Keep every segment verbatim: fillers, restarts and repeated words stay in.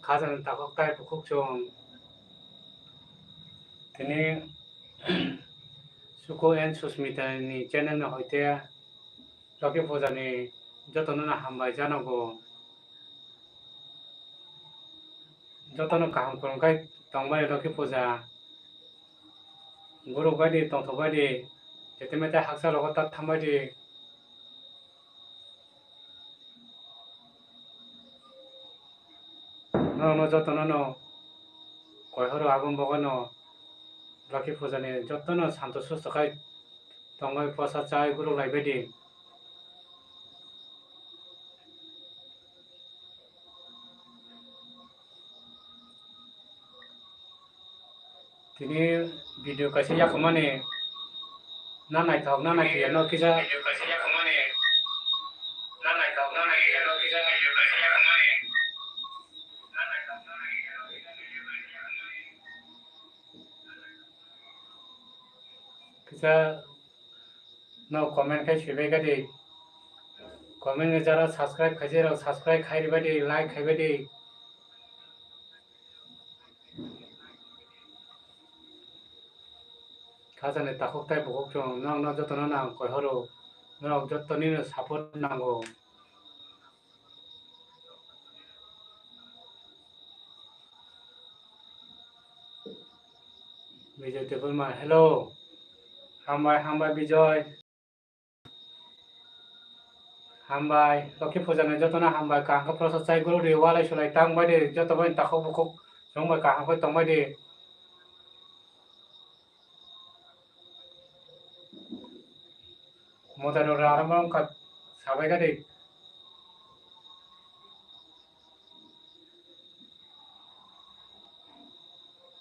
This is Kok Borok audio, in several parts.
Khajani takhuk tai bukhuk chwng. Tini Suku and Susmita ni channel ni hoite Loki Puja ni jotono no hambai janogo. Jotono kaham kwrwng khe tongbai Loki Puja. Guruk bai di, tongthok bai di, jete mete haksa rogo ta thambai di. Norokno jotono no koihoro aboni bagwi no Loki Puja ni jotono santo susto khai tongbai, posa chai guruk lai bai di. Tini video kaisa yakomani na naithok na naithok no kisa. Kisa no comment khai swibai kadi. Comment ni jara subscribe khaijak rok subscribe khai ribai di, like khaibai di. Khajani takhuk tai bukhuk chwng, norokno jotono nang koihoro, norok jotoni no support nango. Bijoy Debbarma, hello. Hambai, hambai Bijoy. Hambai, Loki Puja ni jotono hambai, kaham khe prosa chai guru di, walai sulai tang bai di, joto bai takhuk bukhuk chwng bai kaham khe tong bai di. Motai rok rang rang wngkha sabai kha di.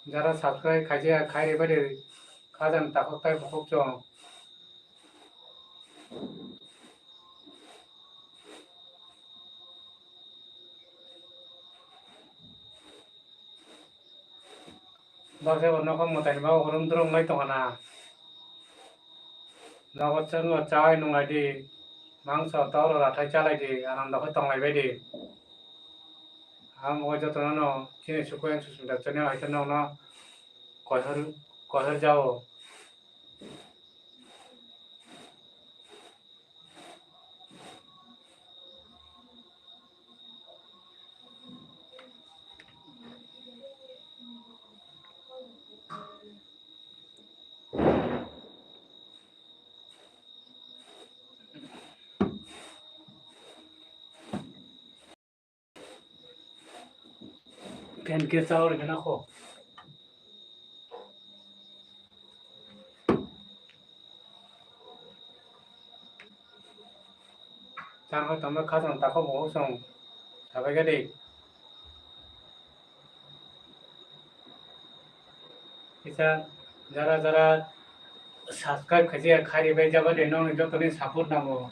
Jara subscribe khaijak khai ribai di, khajani takhuk tai bukhuk chwng. Baksa bo nokha mwtai ni bagwi hurum durum wngwi tongkha na. Nogo chwngno chai nunglai di, mangso toro rathai chalai di, anando khe tonglai bai di. Amo jotono no chini Suku and Susmita channel hai khe nokno koihor, koihor jao. Fan khe cha ori kheno kho. Tamo tamo khajang takhuk bukhuk chwng sabai kha di. Kisa jara jara subscribe khaijak khai ribai jaba de, nokni jotoni support nango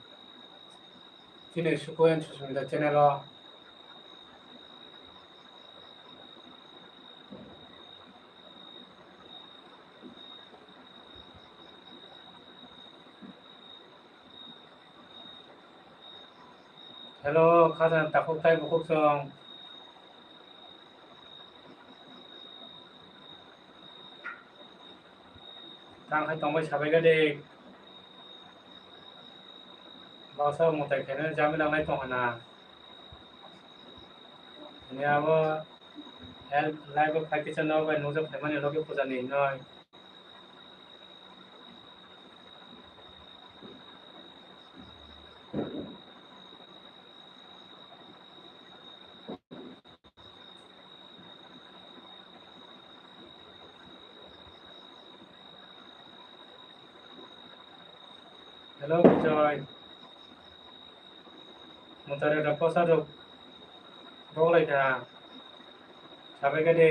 chini Suku and Susmita channel o. Hello, khajang takhuk tai bukhuk chwng. Tang khai tongbai sabai kha de. Baksa mwtai khaina jami nangnai tong hana. Ni abo help live o khai kisa no bai nujak phaimani logi puja ni noi. Hello, Bijoy. Motari da posa rok rok lai kha. Sabai kha de.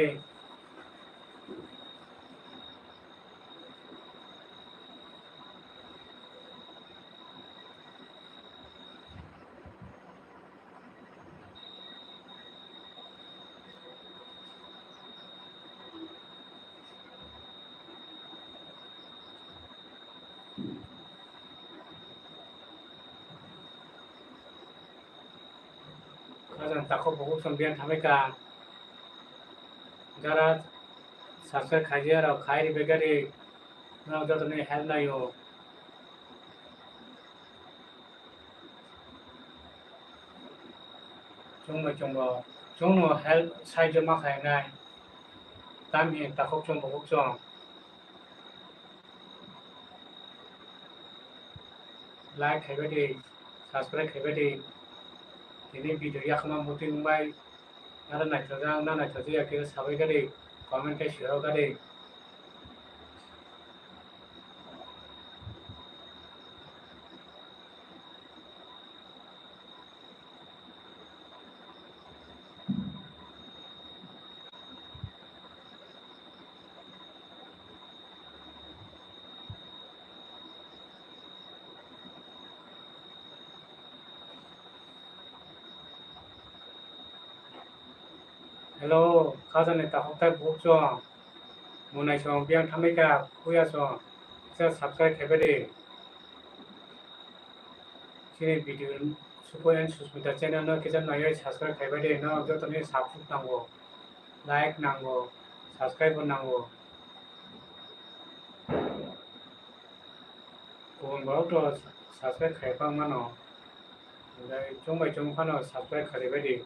Khajang takhuk bukhuk song biyan thamai ka. Jara subscribe khaijak rok khai ribaikha di, norok joto ni help naio. Chwng bai chwng bo chwng no help saijo ma khainai. Tamni takhuk chwng bukhuk chwng. Like khaibai di, subscribe khaibai di. Tini video yakma muti wngbai. Nara naithokjak, na naithokjak ya khe sabai kha di, comment khe sirok kha di. Hello, khajani takhuk tai bukhuk chwng. Munai chwng biyang thamwi kha, khuya chwng. Kisa subscribe khaibai di. Chini video Suku and Susmita channel no kisa naiwi subscribe khaibai di. No jotoni support nango, like nango, subscribe bo nango. Kubun borok to subscribe khai bang mano. Hwnkhe chwng bai chwng phano subscribe kharwi bai di.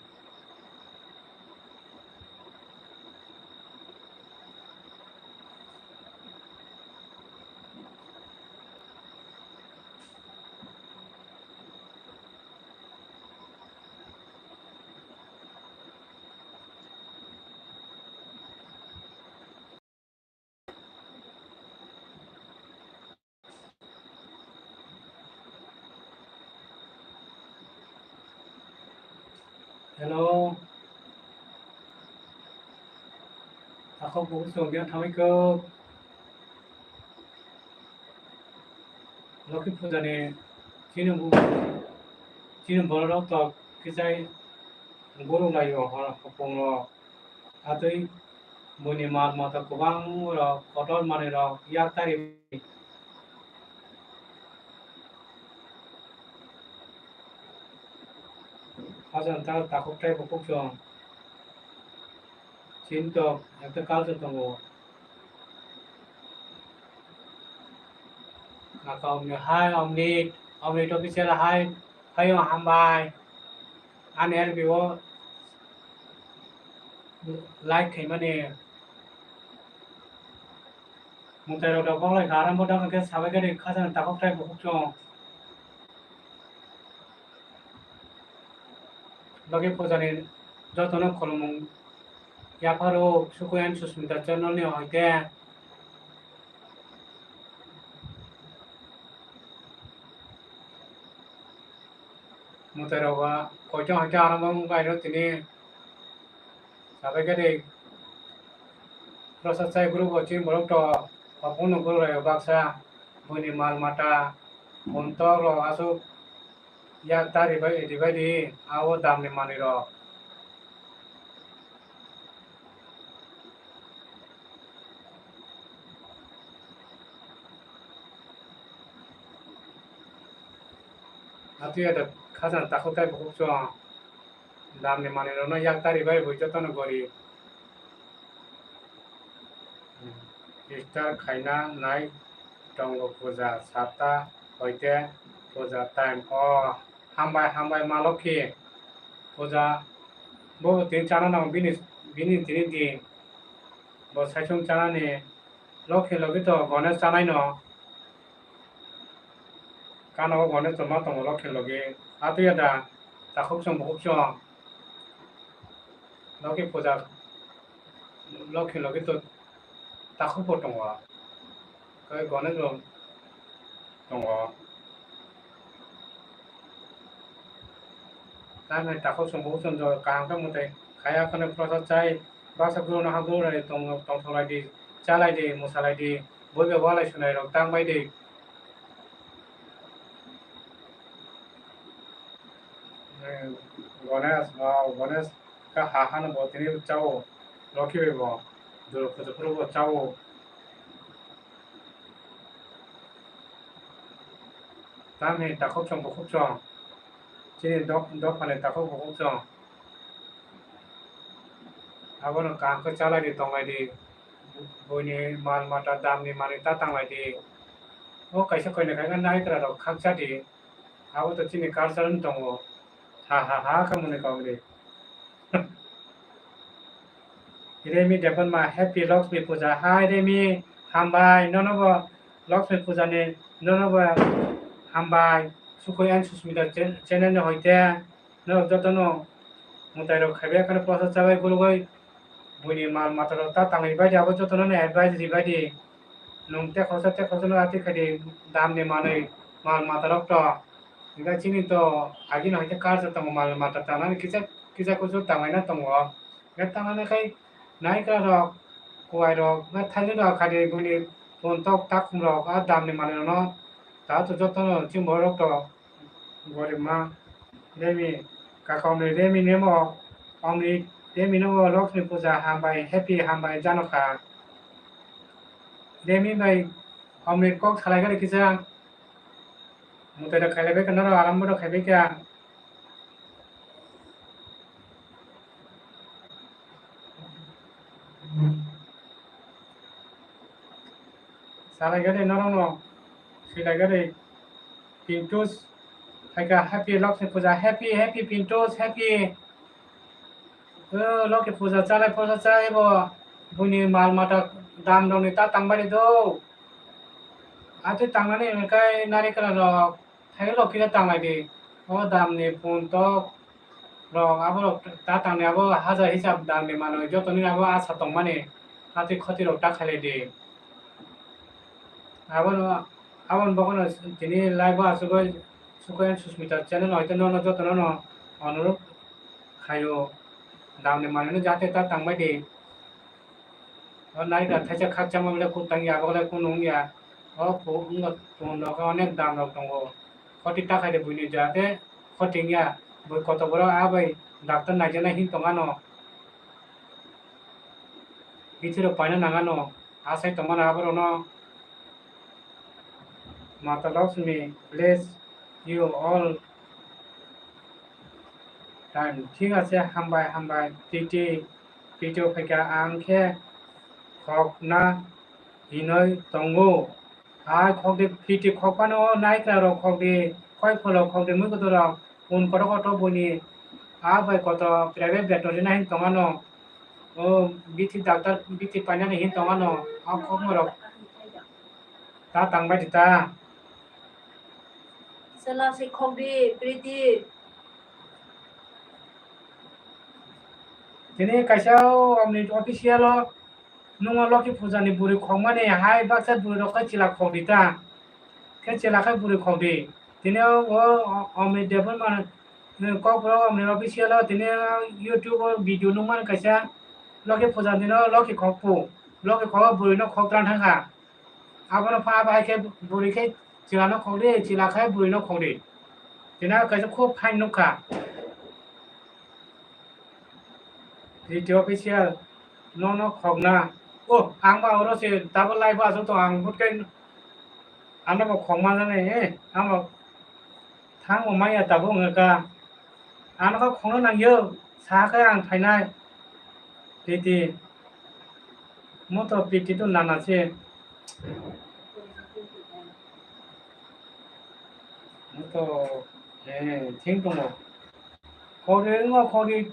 Hello. Takhuk bukhuk chwng biyang thamwi kho. Lokhi puja ni chini bu-, chini borok rok to kichai guru lai o hor hopong rok. Atwi buini mal mata kwbang rok kotor manwi rok yak tari. Hajan ta takhuk tai bukhuk chwng. Chintok ekta culture tongo. Naka omni hai omni, omni official hai, phaio hambai. Ani R B O like khaimani. Mwtai rok rok lai kha, aram bo dok khe sabai khe khajana takhuk tai bukhuk chwng. Logi pujani jotono khulumung yapharo Suku and Susmita channel ni hoite. Mwtai rok ba koito hoite aram bo wng bai no tini. Sabai khe de, prosa chai group o chini borok to, hopung no guru rai o baksa, buini mal mata, montok rok aswk yak ta ribai, ribai di, abo dam ni manwi rok. Atwi ada khajana takhuk tai bukhuk chwng. Dam ni manwi rok no yak tari bai bo joto no gori. Start khaina nai tongo puja satta hoite puja time o. Hambai, hambai ma lokhi. Puja bo tini chana nango bini, bini tini di. Bo saichung chana ni lokhi logi to Ganesh chanai no. Kano o Ganesh tongma tongo lokhi logi. Atwi ada takhuk chwng bukhuk chwng. Lokhi puja lokhi logi to takhuk bo tongo. Tei Ganesh bo tongo. Tamni takhuk chwng bukhuk chwng kaham khe mwtai khaiya kheno prosa chai. Baksa guru no ha guru rai tong, tongthok lai di, cha lai di, mwsa lai di, bui bai walai sunai rok tang bai di. Eh, Ganesh, wow, Ganesh ka ha hano bo tini chao, Lokhi bai bo, Durga puja phuru bo chao. Tamni takhuk chwng bukhuk chwng, chini dok, dophani takhuk bukhuk chwng. Abono kaham khe chalai di, tonglai di. Buini mal mata damni manwi ta tanglai di. O kaisa koina khaikhe naikra rok khakcha di. Abo to chini culture wng tongo. Ha ha ha khe mwnwi kok di. Remi Debbarma, happy Lakshmi Puja. Hai Remi, hambai, nono bo Lakshmi Puja ni nono bo hambai. Sukui and Susmita chen-, channel ni hoite norok jotono mwtai rok khaibai kheno prosa chabai gurugoi buini mal mata rok ta tangwi bai di, abo jotono no advice ri bai di. Nwng tei khoroksa tei khoroksa no atwi khai di, dam ni manwi mal mata rok to. Hingkhe chini to agini hoite culture tongo, mal mata tangnani kisa kisa kusu tanglaina tongo. Hingkhe tangnani khai naikra rok, kuwai rok, hingkhe thailik rok khai di, buini pun tok takhum rok, a dam ni manwi rok no ta to jotono chini borok rok to. Goribma, Remi, kaka Omri, Remi nemo, Omri, Remi nemo Lakshmi Puja hambai, happy hambai jano kha. Remi bai Omri kok salai gari kisa. Mutai da khailai bai kha, noro aram bo da khaibai kha. Salai gari norokno, silai gari. Pintus, hai kha happy Lakshmi Puja, happy, happy Pintus, happy. O, Lakshmi Puja chalai, puja chalai bo, buini mal mata dam rokni ta tangbai di do. Atwi tangnani hwnkhai narikra rok, thailik rok kisa tanglai di. O damni pun tok rok, abo rok ta tangni abo hajar hisab damni manwi jotoni abo asa tongmani hati khoti rok ta khailai di. Abono, aboni bokhorok tini live o asugwi Sukhu and Susmita channel hoite nono jotono no onurok khaio, damni manwino jate ta tangbai di. O naikha thaisa khakchangma bole kuk tangya, abo le kunu wngya. O kuk wngkha, tun rok onek dam rok tongo. Khoti ta khaide buini jate khoti wngya. Bui koto borok a bai doctor naijaknai hin tongano. Bithi rok paina nangano. Asai tongmano aborokno. Mata Lakshmi bless you all time. Thik ase, hambai, hambai. Titi, titi phaikha ang khe khokna hinoi tongo. Hai khokdi, titi khokphano naikra rok khokdi, khoi phulo khokdi, mui kotor rok, un kotor kotor buini, a bai kotor private veterinary hin tongano. O bithi doctor, bithi painani hin tongano, o khokma rok ta tangbai di ta. Sela se khokdi, Priti. Tini kaisa o omni official o, nungo Loki puja ni bwrwi khokmani hai baksa bwrwi rok khe chwla khokdi ta. Khe chwla khe bwrwi khokdi. Tini o, o, o omni Debbarma, eh, kokborok omni official o tini o YouTube o video nukmani kaisa Loki puja dino Loki khokpu. Loki khok bwrwi no khok tran thangkha. Abono pha bai khe bwrwi khe chwla no khokdi, chwla khe bwrwi no khokdi. Tini o kaisa khub phain nukha. Video official, nono khokna. O, ang ba oro se double live o aswk tong, ang but khe ano bo khokma jani, eh, ang bo thang bo maya tabuk wngkha. Ano khe khokna nangyo, sa khe ang phainai. Titi. Mo to piti to nana se. Mo to, eh, thing tongo. Khokdi, wngkha khokdi.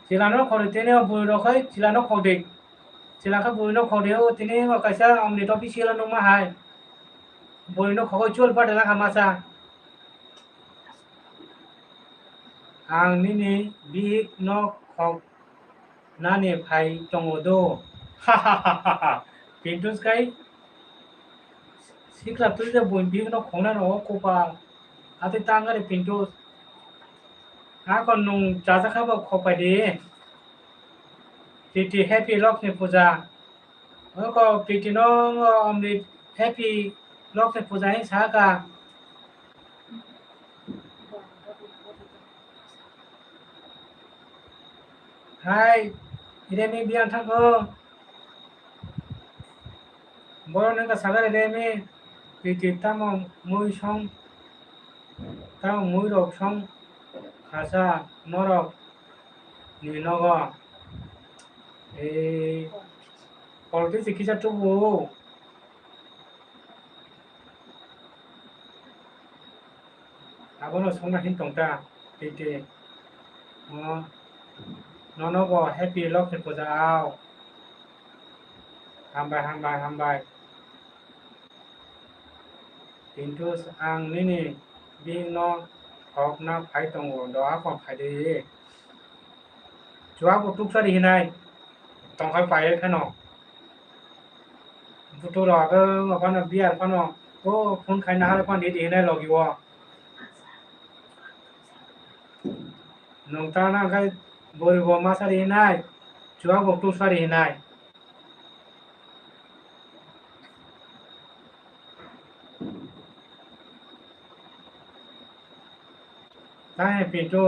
Chwla no khokdi, tini o bwrwi rok khai chwla no khokdi. Chwla khe bwrwi no khokdi, o tini wngkha kaisa omni topi sila nukma hai. Bwrwi no khokoi chul pata lakha masa. Ang nini bihik no khok nani phai tongo do. Pintus kai sikla twi de bun bihik no khokna no kopal. Ate tangare Pintus. Ako nung chajakha bo khopai de. Titi happy Lakshmi puja. Oko piti no, o, omni happy Lakshmi puja hin saka. Hai, Remi biyang thango. Borok nang ka sagare Remi, piti tamo mui song, tamo mui rok song, khasa norok. ni nogo. Ei, politics kisa tubu. Abono songna hin tongta, tei tei. Mo, nono bo happy Lokhi puja ao. Hambai, hambai, hambai. Kintu ang nini bihikno hokna phai tongo, doha kok phai di. Chuak bo tuksa di hinai, tongkhai pai pheno. Butu rok phano biar phano, o phone khaina hale phano di di hinai logi o. Nwng tana khe bwrwi bo ma sari hinai, chuak bo tuk sari hinai. Tamo pinto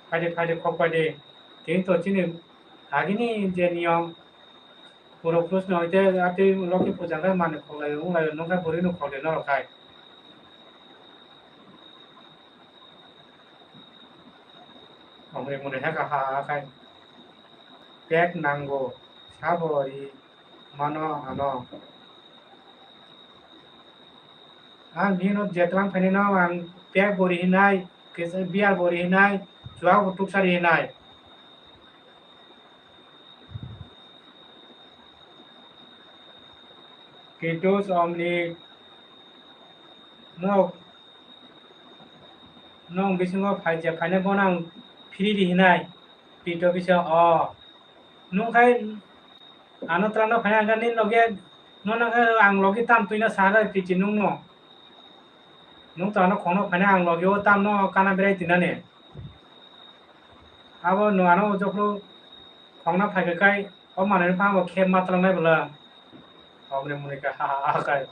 phaidi phaidi khok phaidi. Tini to chini agini je niyom, puro Krishna hoite atwi Lokhi puja khe manwi khoklai wnglaio, nwng khe bwrwi no khokde norok khai. Omri muni heka ha ha khai. Pek nango, sabo ri mano ano. Ang bino jetlang phaini no ang pek bori hinai, kisa biar bori hinai, chuak bo tuksari hinai. Kintu omni nok Nwng bisingo phai je phainai bono ang phiri di hinai. Pito bisa o. Nwng khai ano twlangno phainai ang nini loge nono khe ang logi tam twino sa khe piti nwngno. Nwng twlangno khongno phainai ang logi o tamno kana berai tinani. Abo nwng ano jokhro khongna phai khe kai o manwi phang bo khe ma twlangnai bwla. Omni muni khe ha ha ha kai.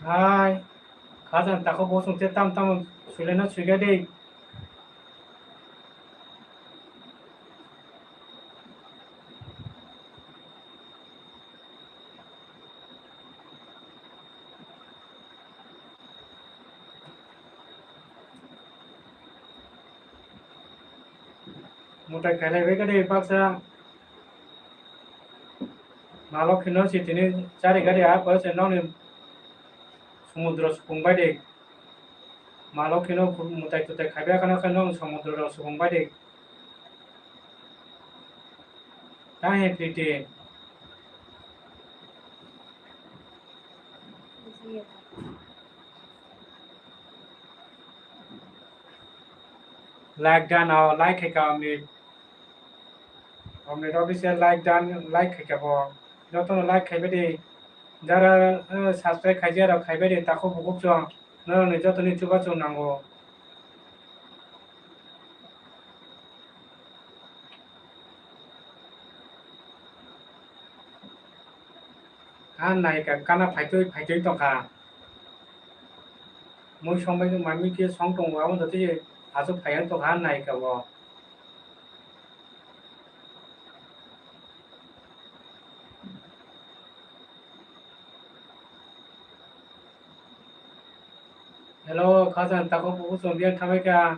Hai, khajang tako bosong te tam tam suilena suiga de. Mutai khailai bai kade baksa. Malok kheno si tini chari gari a pore se nokni sumudro supung bai de. Malok kheno mutai tutai khaibai kheno khe nokni sumudro rok supung bai de. Tang he piti. Like dan o, like khai ka omni. Omni official like dan, like khai ka bo. Joto no like khai bai di. Jara, eh, subscribe khai jara khai bai di. Tako bukuk chong. Norok ni joto ni chubachu nango. Ha naika kana phaitwi phaitwi tongkha. Mui songbai mami khe song tongo, abo twi aswk phaiya tongkha ha naika bo. Hello, khajang tako buku chwng biya thabai kha.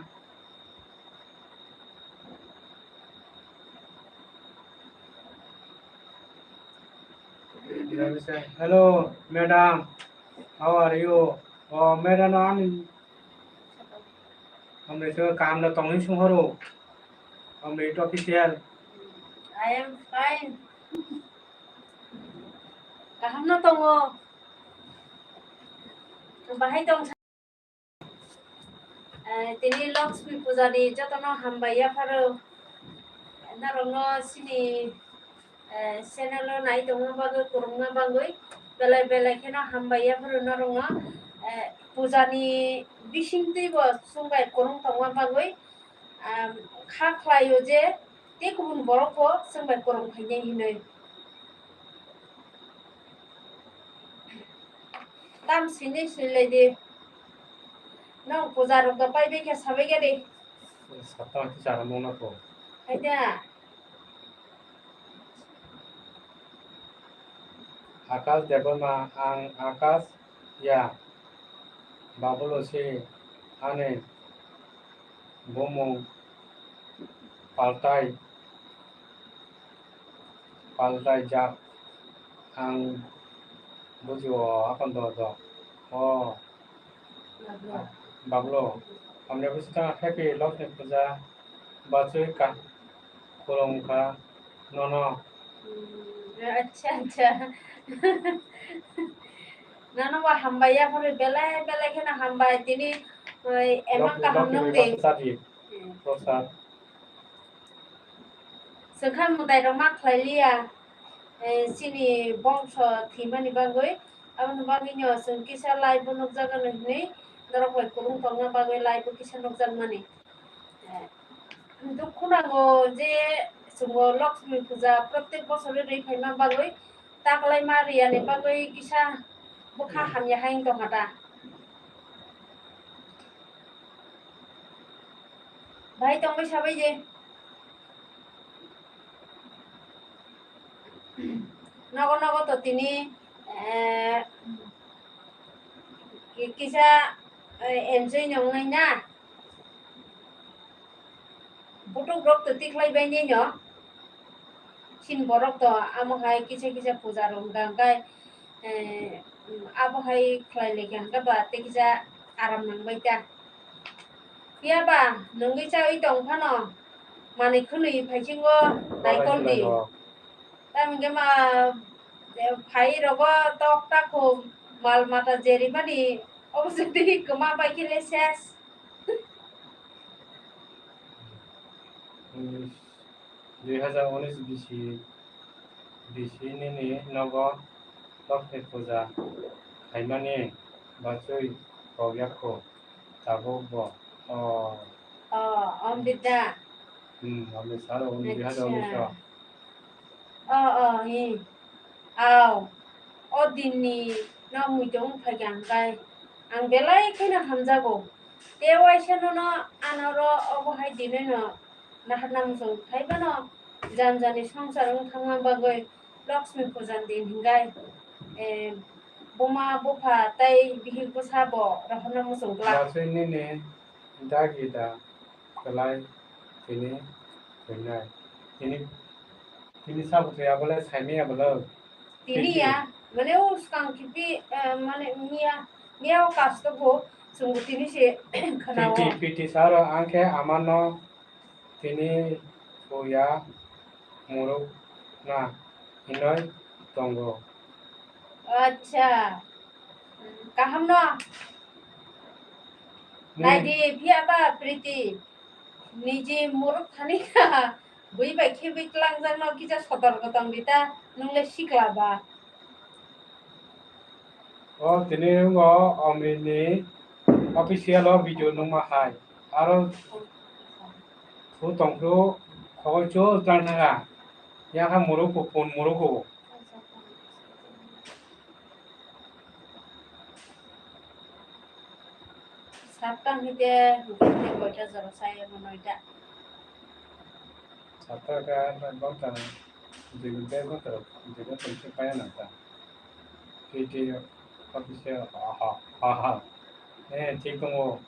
Hello, madam. How are you? Oh, madam, no, ani. Omni to kam no tongni sung horo. Omni to official. I am fine. Kaham no tongo. Bahai tong. Eh, tini Lakshmi puja ni jotono hambai yapharo. Norokno sini, eh, channel o nai tongma bagwi, kwrwngma bagwi, belai belai kheno hambai yapharo norokno, eh, puja ni bisingtwi bo chwng bai kwrwng tongma bagwi, ah, kha khlaio je tei kubun borok bo chwng bai kwrwng khainai hinwi. Tam swinai swilai di. Nang puja rok do pai bai khe sabai khe de. Sata ki chara mona ko. Hai da. Akash Debbarma, ang Akash ya. Babulo se ani bumung paltai, paltai jak ang buji o akon do do. O. Bablo, hamya bwswk tang happy Lakshmi puja bachwi ka khulum kha nono. Hmm, acha, acha. Nono bo hambai ya phano belai belai kheno hambai tini, oi, emang Lakshmi, kaham Lakshmi nung di. Bachwi chadi. Hmm. Prosad. Chwng kha mwtai rok ma khlai liya, eh, chini bongso thwimani bagwi, aboni bagwi no chwng kisa live bo nukjagano hinwi norok bai kwrwng tongna bagwi live bo kisa nukjakmani. Eh, dukhu nango je chwngbo Lakshmi puja protek bosor rwi phaima bagwi, taklai ma riyani bagwi kisa bwkha hamya hai wng tongkha ta. Bahai tongbai sabai je. Nogo nogo to tini, eh, ki-, kisa, eh, enjoy nongnai na. Butuk rok to tikhlai bai nino. Chin borok to amo hai kisa kisa puja rok wngkha hwnkhe, eh, abo hai khlai laikha hwnkhe ba tei kisa aram nangbai ta. Phiya ba nwngwi chawi tong phano manwi khwnwi phaisingo naikol di. Tamo hwnkhe ma, eh, phai rogo tok takhuk mal mata jerimani obo se twi kwma bai khe le ses. Unis, dui hazar unis bisi, bisi nini nogo Lakshmi puja khaimani bachwi kok yakho tabuk bo. O. O, Amrita. Hmm, Amrita sir, o, dui hazar unis o. Acha. O, o, hi. Aw. O dinni no muitu wng phaikha hwnkhe ang belai kheno hamjago. Tei waisa nono anoro obo hai dinwi no naharna muchung phaiphano jani jani swngchar wng thangma bagwi Lakshmi puja ni din hwnkhe, eh, buma bupha tei bihik bwsa bo rohorna muchung glak. Bachwi nini dagi da kwlai tini thwinai. Tini, tini sabo thwi abole saimaya bolo. Tini ya, mane o swkang kipi, eh, mane miya, miya o kasto bo chwngbo tini se khwnao. Piti, piti saro ang khe amano tini thuya muruk na hinoi tongo. Acha. Kaham no? Hmm. Naidi, phiya ba Priti. Niji muruk thani kha. Bui bai khe bui tlangjak no kisa sotor gotong di ta. Nung le sikla ba. O tini wngkha Omri ni official o video nungma hai. Aro thu tong thu khogoi chul tlang thanga. Yakha muruk kupun muruk kubo. Satta hwnkhe, hwnkhe koita jora sai amo noita. Satta ka ghonta, dui ghonta, dui ghonta, dui ghonta se kaya nang ta. Twi twi office, aha, aha. Eh, thik tongo.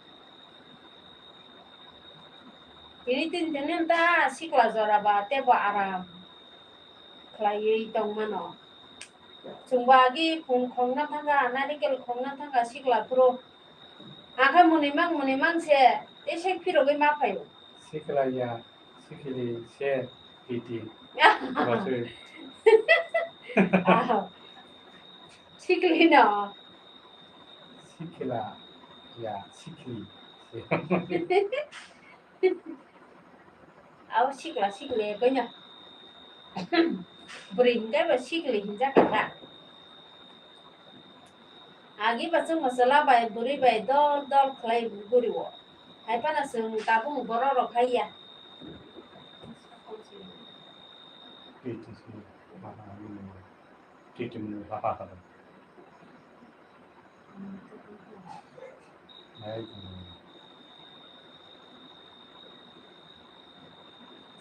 Tini tin tini ta sikla jora ba tebo aram khlaiwi tongmano. Chwngbo agi phone khongna thangkha, narikel khongna thangkha sikla phuru. Ang khe mwnwi mang, mwnwi mang se, tei se phirogwi ma phaio. Sikla ya, sikli se, piti. Bachwi. Ah. Sikli no. Sikla ya, sikli se. Abo sikla sikli boino. Bwrwi hinkhe bo sikli hinjak kha. Agi bo chwngno chwla bai bwrwi bai dol dol khlai guri o. Hai phano chwng tabuk borok rok hai ya. Titi si, ha ha, ha ha. Hai, hmm.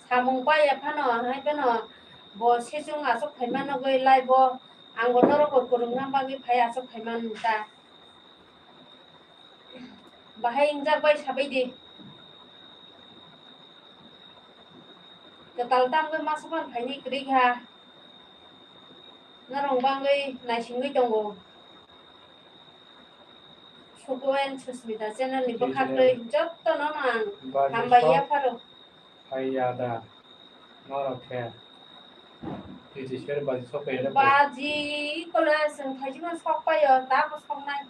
Samung paiya phano, hai phano bo sesung aswk phaima nugwi live o ang bo norok bo kwrwngna bagwi phai aswk phaima nung ta. Bahai wngjak bai sabai di. Kwtal tamgwi masa phano phaini kwrwi kha. Norok bangwi naisingwi tongo. Suku and Susmita channel ni bwkhaktwi jotono no ang hambai yapharo. Hai ya da. Norok khe. Titi ser baji sok khe le. Baji kole seng thaijima sok payo, ta bo sok nai.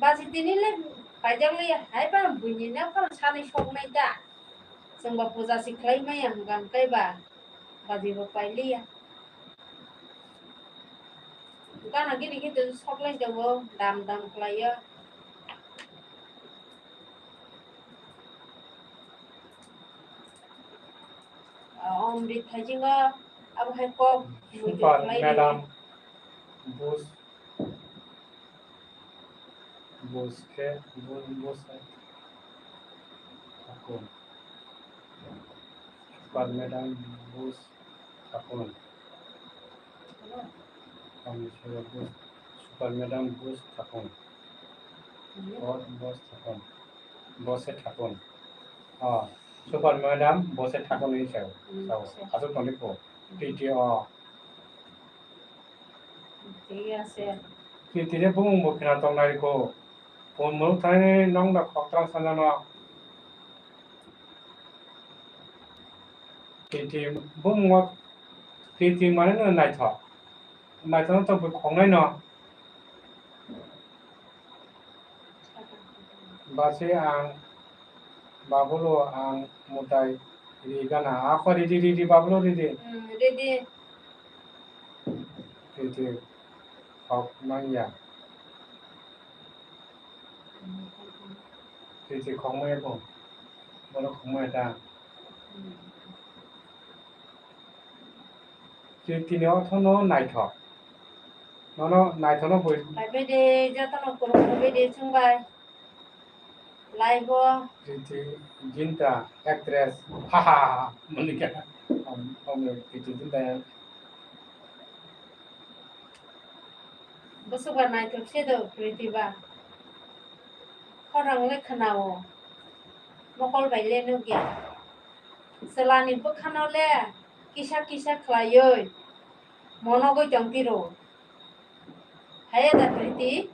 Baji tini le paijak le hai ba buini na phal sani sok nai da. Chwng ba puja si khlai maya hwnkha hwnkhe ba baji bo pai liya. Gana gini gini soklai jago, dam dam khlaio. Om ri thaisingo, abo hai kok muitu khlai madam, bus. Bus khe, bu-, bus hai thakun. Super madam bus thakun. Kami sura bus, super madam bus thakun. Bus, bus thakun. Bus thakun. Ah, super madam bus thakun ni sao. Hmm, sao. Asuk toni ko. Hmm. T T O. Thik ase. Twi tini bumung bo khna tong nai ko. Pon mung thani nong da khok tang sana no. Twi twi bumung o twi twi mane no naithok. Naithok no tong khok nai no. Basi ang babulo ang mutai ri gana. Ako ridi ridi babulo ridi. Hmm, ridi. Ridi. Kok manya. Ridi kok manya bo. Bono kok manya ta. Hmm. Twi tini othono naithok. Nono naithokno bui. Phaibai de, jotono kwrwng phaibai de, chwngbai. Live o. Titi Jinta, actress. Ha, ha, ha, ha. Monika. Om, om, Titi Jinta ya. Bwswk ba naithok se do, Kriti ba. Khorang le khwnao. Mokol bai le nukya. Chwlani bwkhano le kisa kisa khlaiwi monogwi tong tiro. Haiya da Kriti?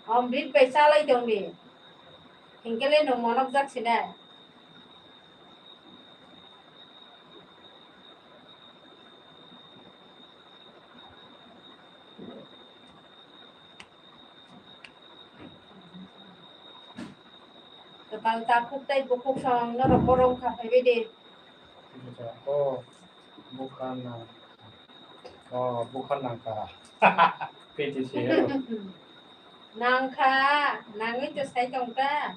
Om brit bai chalai tongdi. Hinkhe le nwng monokjak sinai. Kwtal takhuk tei bukhuk song norok borom kha phaibai de. Oh, bukha nang. Oh, bukha nang kha. P T C hero. Nang kha, nangwi to sai tong ta.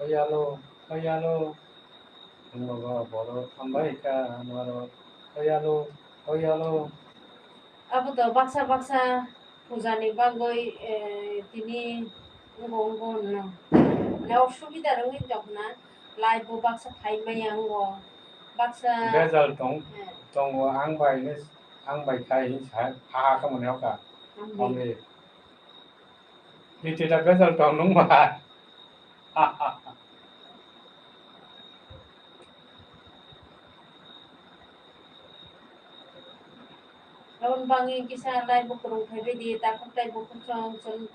Oyalo, oyalo. Wngmaba borok hambai kha norok. Oyalo, oyalo. Abo to baksa baksa puja ni bagwi, eh, tini wngkha wngkha hwnna. Mane osubida rwngwi tongkha na. Live bo baksa phai maya wngo. Baksa bejal tong, eh, tongo ang bai ne, ang bai khai hin sa ha ha kha mane oka. Hambai. Hambai. Niti da bejal tong nung ba. Aboni bagwi kisa live bo kwrwng phaibai di, takhuk tei bukhuk song chwng,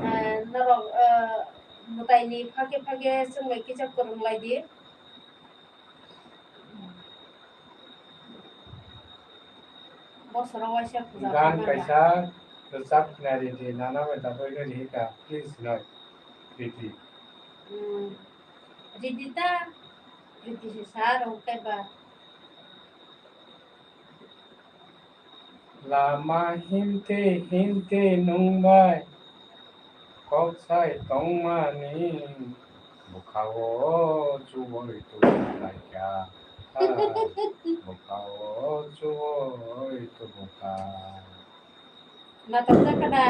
eh, norok, eh, mwtaini phage phage chwng bai kisa kwrwng lai di. Bosoro waisa puja gan khaimani kaisa rwchap khnari di, nana bai dabai no rihika, please noi, Priti. Hmm. Ridi ta, Priti se sa rw kaiba. Lama himte himte nung bai kok sai tongmani bwkha-o chubai tubui laikha. Ah, bokha o chuo oi to bokha. Natok jak kada.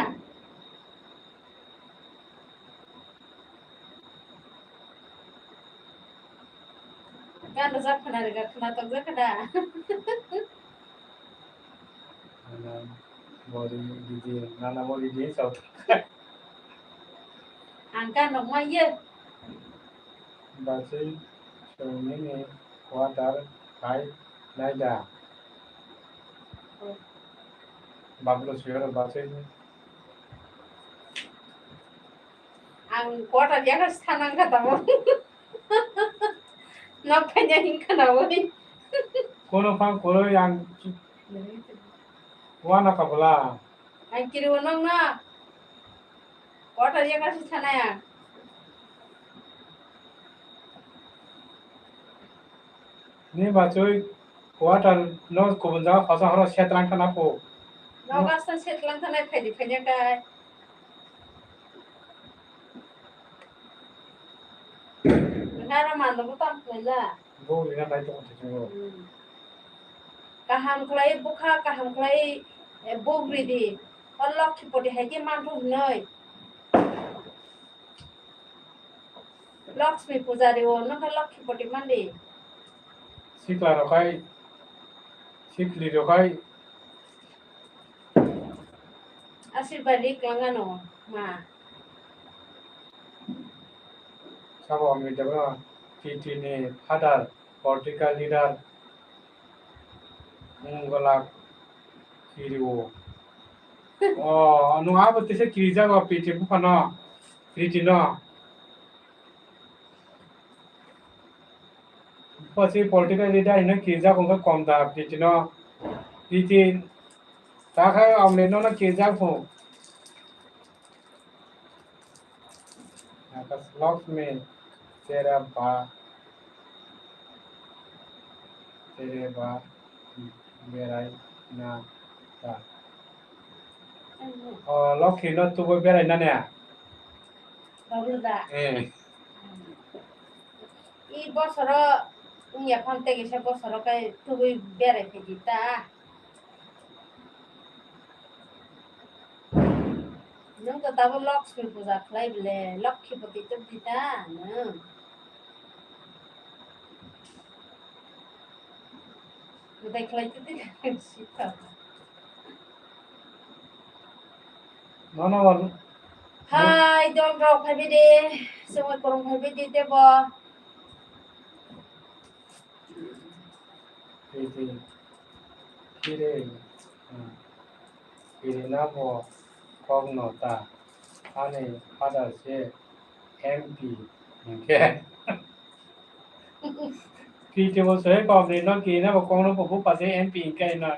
Gan rwjak khna rwgak khna tokjak khna. Nana body didi, nana body didi sok. Ang gan rok ma ye. Bachwi chwng nini quarter khai nai da. Bablo suyaro bachwi. Ang quarter yaga sanang kha tamo. Nok kanya hin khana oi. Kono phang koroi ang wana kabla. Ang kiri wonong na. Quarter yaga si sanaya. Ni bachoi quarter no kubun jaga khosa horo setlang thana po. Nogo aswk setlang thana phaidi phaiya kai. Nara mando bo tam khaila. Bo rina nai to thik mo. Hmm. Kaham khlai bukha, kaham khlai, eh, buk ridi. O Lokhi poti hai khe manthu hinoi. Lakshmi pujari o, nokha Lakshmi poti mandi. Sikla rok hai, sikli rok hai. Asirba rik langano ma. Sabo Amit Debra, T T ni father, political leader, Mungala Kiriwo. Oh, anu abo tese kirijago P T buphano, P T no. Pasi political leader hino kirijak wngkha kom da P T no. P T ta khai amle no no kirijak pho. Naka Lakshmi tere ba, tere ba berai na ta. O Lokhi no tubo berai na ne? Bablu da. Eh. I bosoro wngya pham tei kisa bosoro kai tubui berai phaidi ta. Nwng to tabuk Lakshmi puja khlai bole, Lokhi poti tubdi ta nwng. Budai khlai tubdi ta nwng sitha. Nono wal. Hai, dol rok phaibai de, songwi kwrwng phaibai de tebo. Kiri, kiri, hmm. Kiri na bo kok no ta, ani father se M P hinkhe. Kiri bo se kok ni no kiri na bo kok no bo bupa se M P hinkhe no.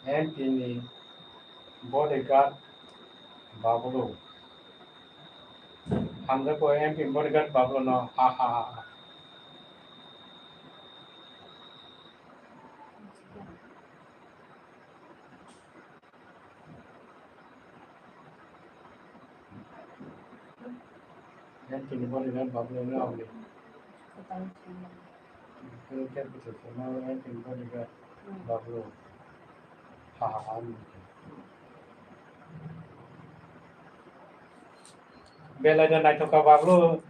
M P ni bodyguard Bablu. Hamjakgo M P ni bodyguard Bablu no. Ha, ha, ha, ha. Yang tini body na Bablu ni awli. Kini kya puto kya ma yang tini body na Bablu. Ha ha ha. Belai da naithoka Bablu.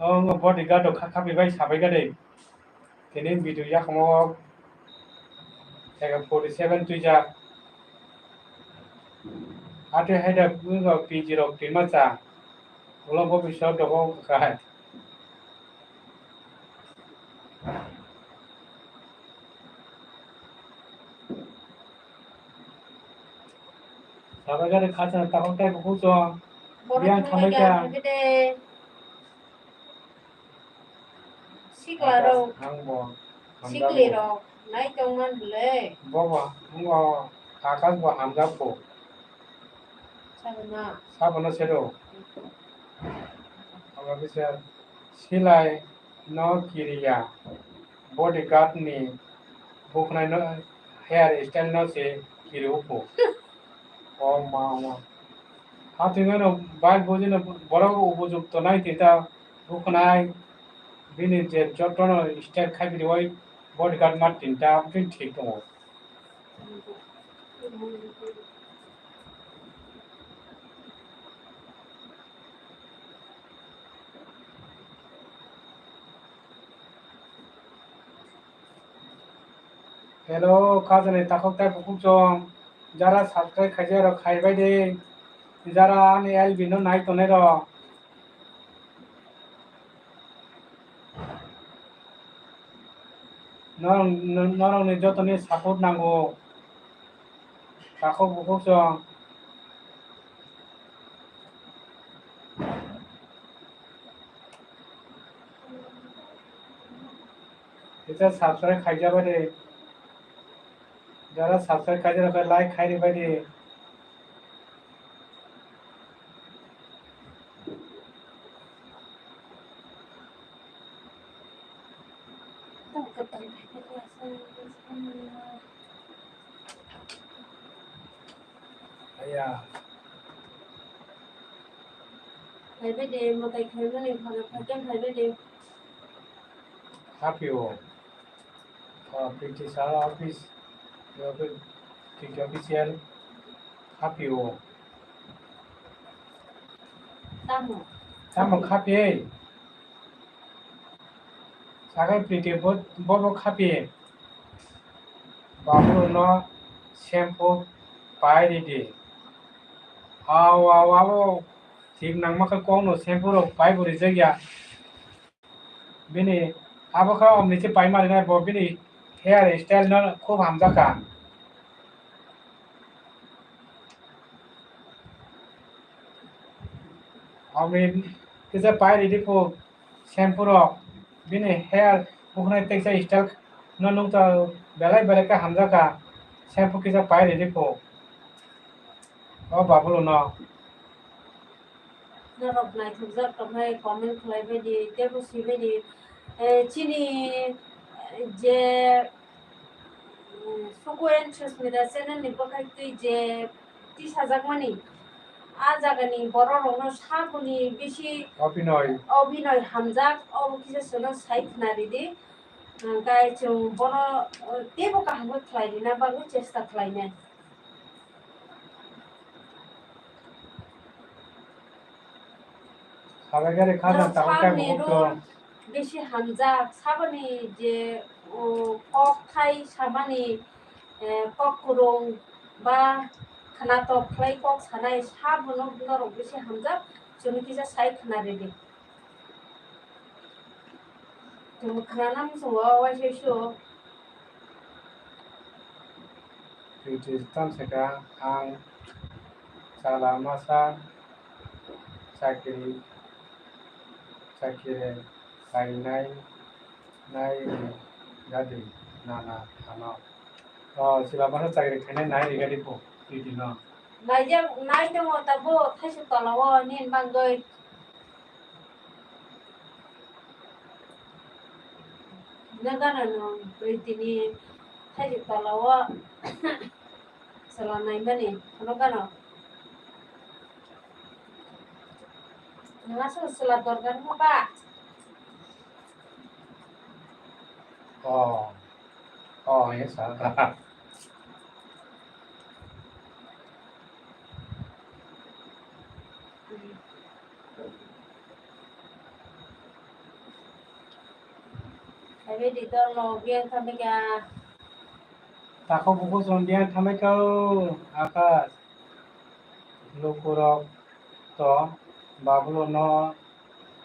Oh, bodyguard do kha kha bai sabai ga de. Tini video yakmo ega forty seven tuijak. Ate haida buga P G rok twima cha. Ulo bo bisa dogo khai. Sabai gari khacha tabang tai buku cho. Biang thambai kha. Sikla rok, ang bo sikli rok nai tong man bwle. Bobo, ang bo Akash bo hamjak bo. Sabono. Sabono sedo. Abo bisa silai no kiriya. Bodyguard ni bukhnai no hair style no se kiri upo. O ma ma. Hathwino bai bujino borok ubujukto nai tinta bukhnai bini je jotono style khai bini oi bodyguard ma tinta abotwi thik tongo. Hello, khajani takhuk tei bukhuk chwng. Jara subscribe khaijak rok khai bai di. Jara ani L B no nai tongnai rok. Norok, norokni jotoni support nango. Takhuk bukhuk chwng. Kisa subscribe khaijak bai di. Jara subscribe khaijak rok like khai di bai di. Aya. Phaibai de, mwtai khaimani phano phaikhe phaibai de. Hapio. O, P T sir office, P T official, hapio. Tamo. Tamo khapi. Sagai P T bo, bo, bo khapi. Babu no shampoo pai ridi. Aw, aw, aw, thik nangma khe kok no shampoo rok pai bo rijak ya. Bini abo khe omni se pai mari nai bo bini hair style no khub hamjak kha. Omni kisa pai ridi phu shampoo rok bini hair bukhnai teksa style no nukta belai belai khe hamjak kha shampoo kisa pai ridi phu. O Babulo no. Norok naithokjak tongnai comment khlai bai di, teibo swi bai di. Eh, chini, eh, je, mm, Suku and Susmita channel ni bwkhak twi je tisajakmani, a jagani borok rokno saboni bisi Obinoy. Obinoy hamjak, obo kisa chwngno sai khna ridi. Hwnkhe chwng bono, eh, teibo kaham khe khlai rina bagwi chesta khlainai. Sabai gari khajak tabuk khe saboni bukhuk role tong. Bisi hamjak, saboni je, o, kok thai samani, eh, kok kwrwng ba khwnatok khlai kok sanai, sabono norok bisi hamjak, chwngno kisa sai khna ridi. Chwng khna nang chwng o waisa sio. Duty tamo sakha ang chala masa chakiri, chakiri khainai nai ri gadi nana thano. O, chwla masa chakiri khainai nai ri gadi po duty no. Naijak, nai tongo tabo thaisok tola o nini bagwi. Nagana no twi tini thaisok tola o chwla naimani phano gana. Nang aswk chwla dorkar wngkha ba? Oh. Oh, yes, sir. Kaibe di dol no biang thamika. Takhuk bukhuk chwng biang thamika o, Akash. Lukurok to Babulo no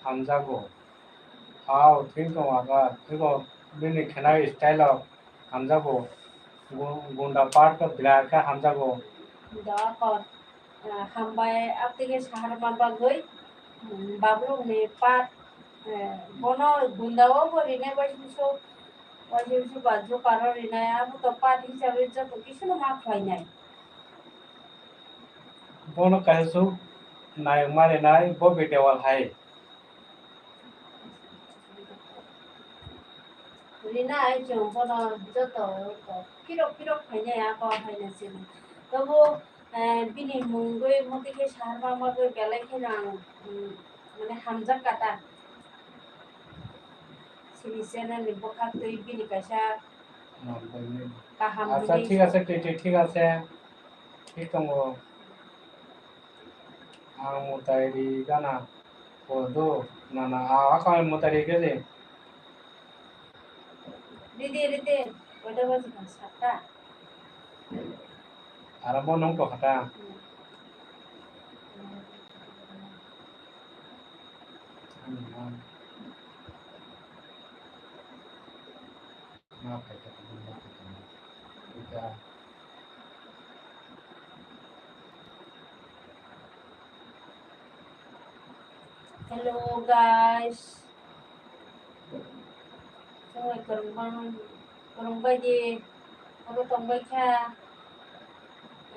hamjago. Ao, thwiko aga, thwiko bini khenai style o hamjago. Gu-, gunda part o belai khe hamjago. Gunda part, ah, hambai, abtike saharma bagwi, mm, Babulo ni part, eh, bono gunda o bo rinai bai sumsok, bai sumsok ba jokar o rinai, abo to part hisabe joto kisu no ma khlainai. Bono kaisa swk nai mari nai bo video hai. Rina ai chwng bono joto phirok phirok phainai ako haino sini. Tobo, eh, bini mungwi motwi khe sahar ma magwi belai kheno ang, mm, mane hamjak kata. Sini channel ni bwkhak twi bini kaisa kaham. Acha, hwnwi thik ase, thik, thik, thik ase. Thik tongo. Ang mwtai ri gana. Kodo, nana, a, a, kami mwtai ri khe de. Ridi, ridi. Kodo ba jikha sakta. Aro bo nong tokha ta. Hmm. Hmm. Hello guys. Chwng kwrwng bang, kwrwng bai di, abo tong bai kha.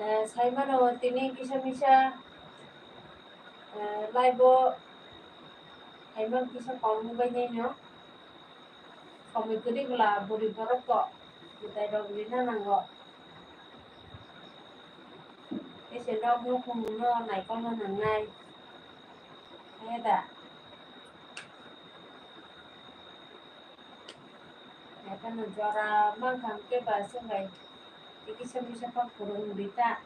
Eh, sai mano tini kisa misa, eh, live o hai man kisa kok nung bai nai no. Somoi kwrwi bwla bwrwi borok kok mwtai rok rina nango. Ese rok nukhung no naikolna nangnai. Kaya da. Naikolna jora mankha hwnkhe ba chwng bai tei kisa misa kok kwrwng rita.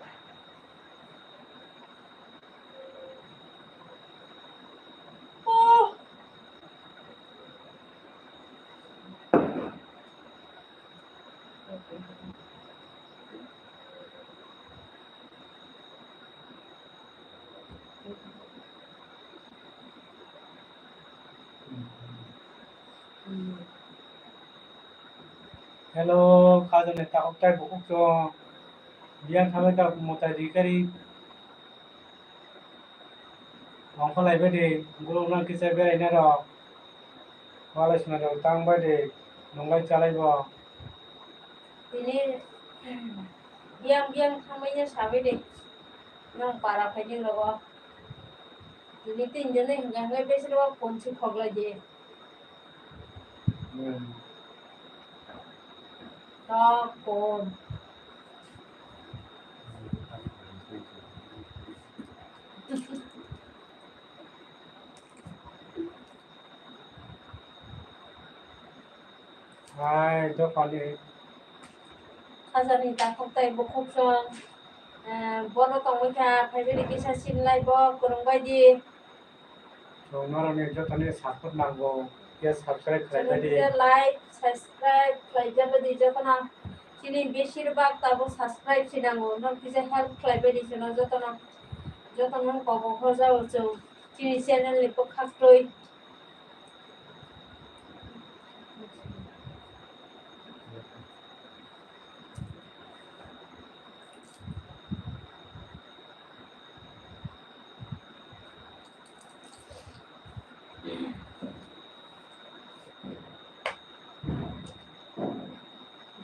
Hello, khajani takhuk tai bukhuk chwng. Biyang thamwi ta mwtai ri kari. Ongkholai bai di, gulukna kisa beraina rok. Walai sima rok tang bai di, nunglai chalai bo. Tini biyang biyang thamwi ya sabai di. Nang para phai di logo. Tini tin jone hingka hingka besero phone si khoklai di. Hmm. Tok phone. Hai, dophani. Khajani takhuk tai bukhuk chwng, eh, bono tongwi kha, phaibai di kisa sinlai bo, kwrwng bai di. Chwng norokni jotoni support nango, khe subscribe khlai bai di. Channel khe like, subscribe khlai jaba di jotono. Chini besir bak tabuk subscribe se nango, norok kisa help khlai bai di chwngno jotono. Jotono kobo hojao chwng chini channel ni bwkhak twi.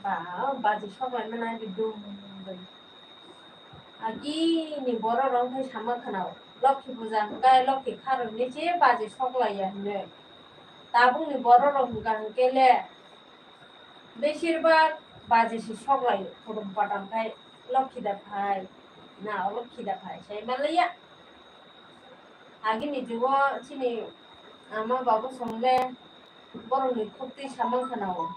Ba, baji soklai mana di dum dum. Agini borok rok hai sama khwnao, Lokhi puja hwnkhe Lokhi kharoknwi se baji soklaiya hinwi. Tabukni borok rok hwnkha hwnkhe le besir bak baji se soklaio, kurum padam khai Lokhi da phai, na Lokhi da phai sai manliya. Agini jugo chini ama babu song le borokni khuktwi samang khwnao.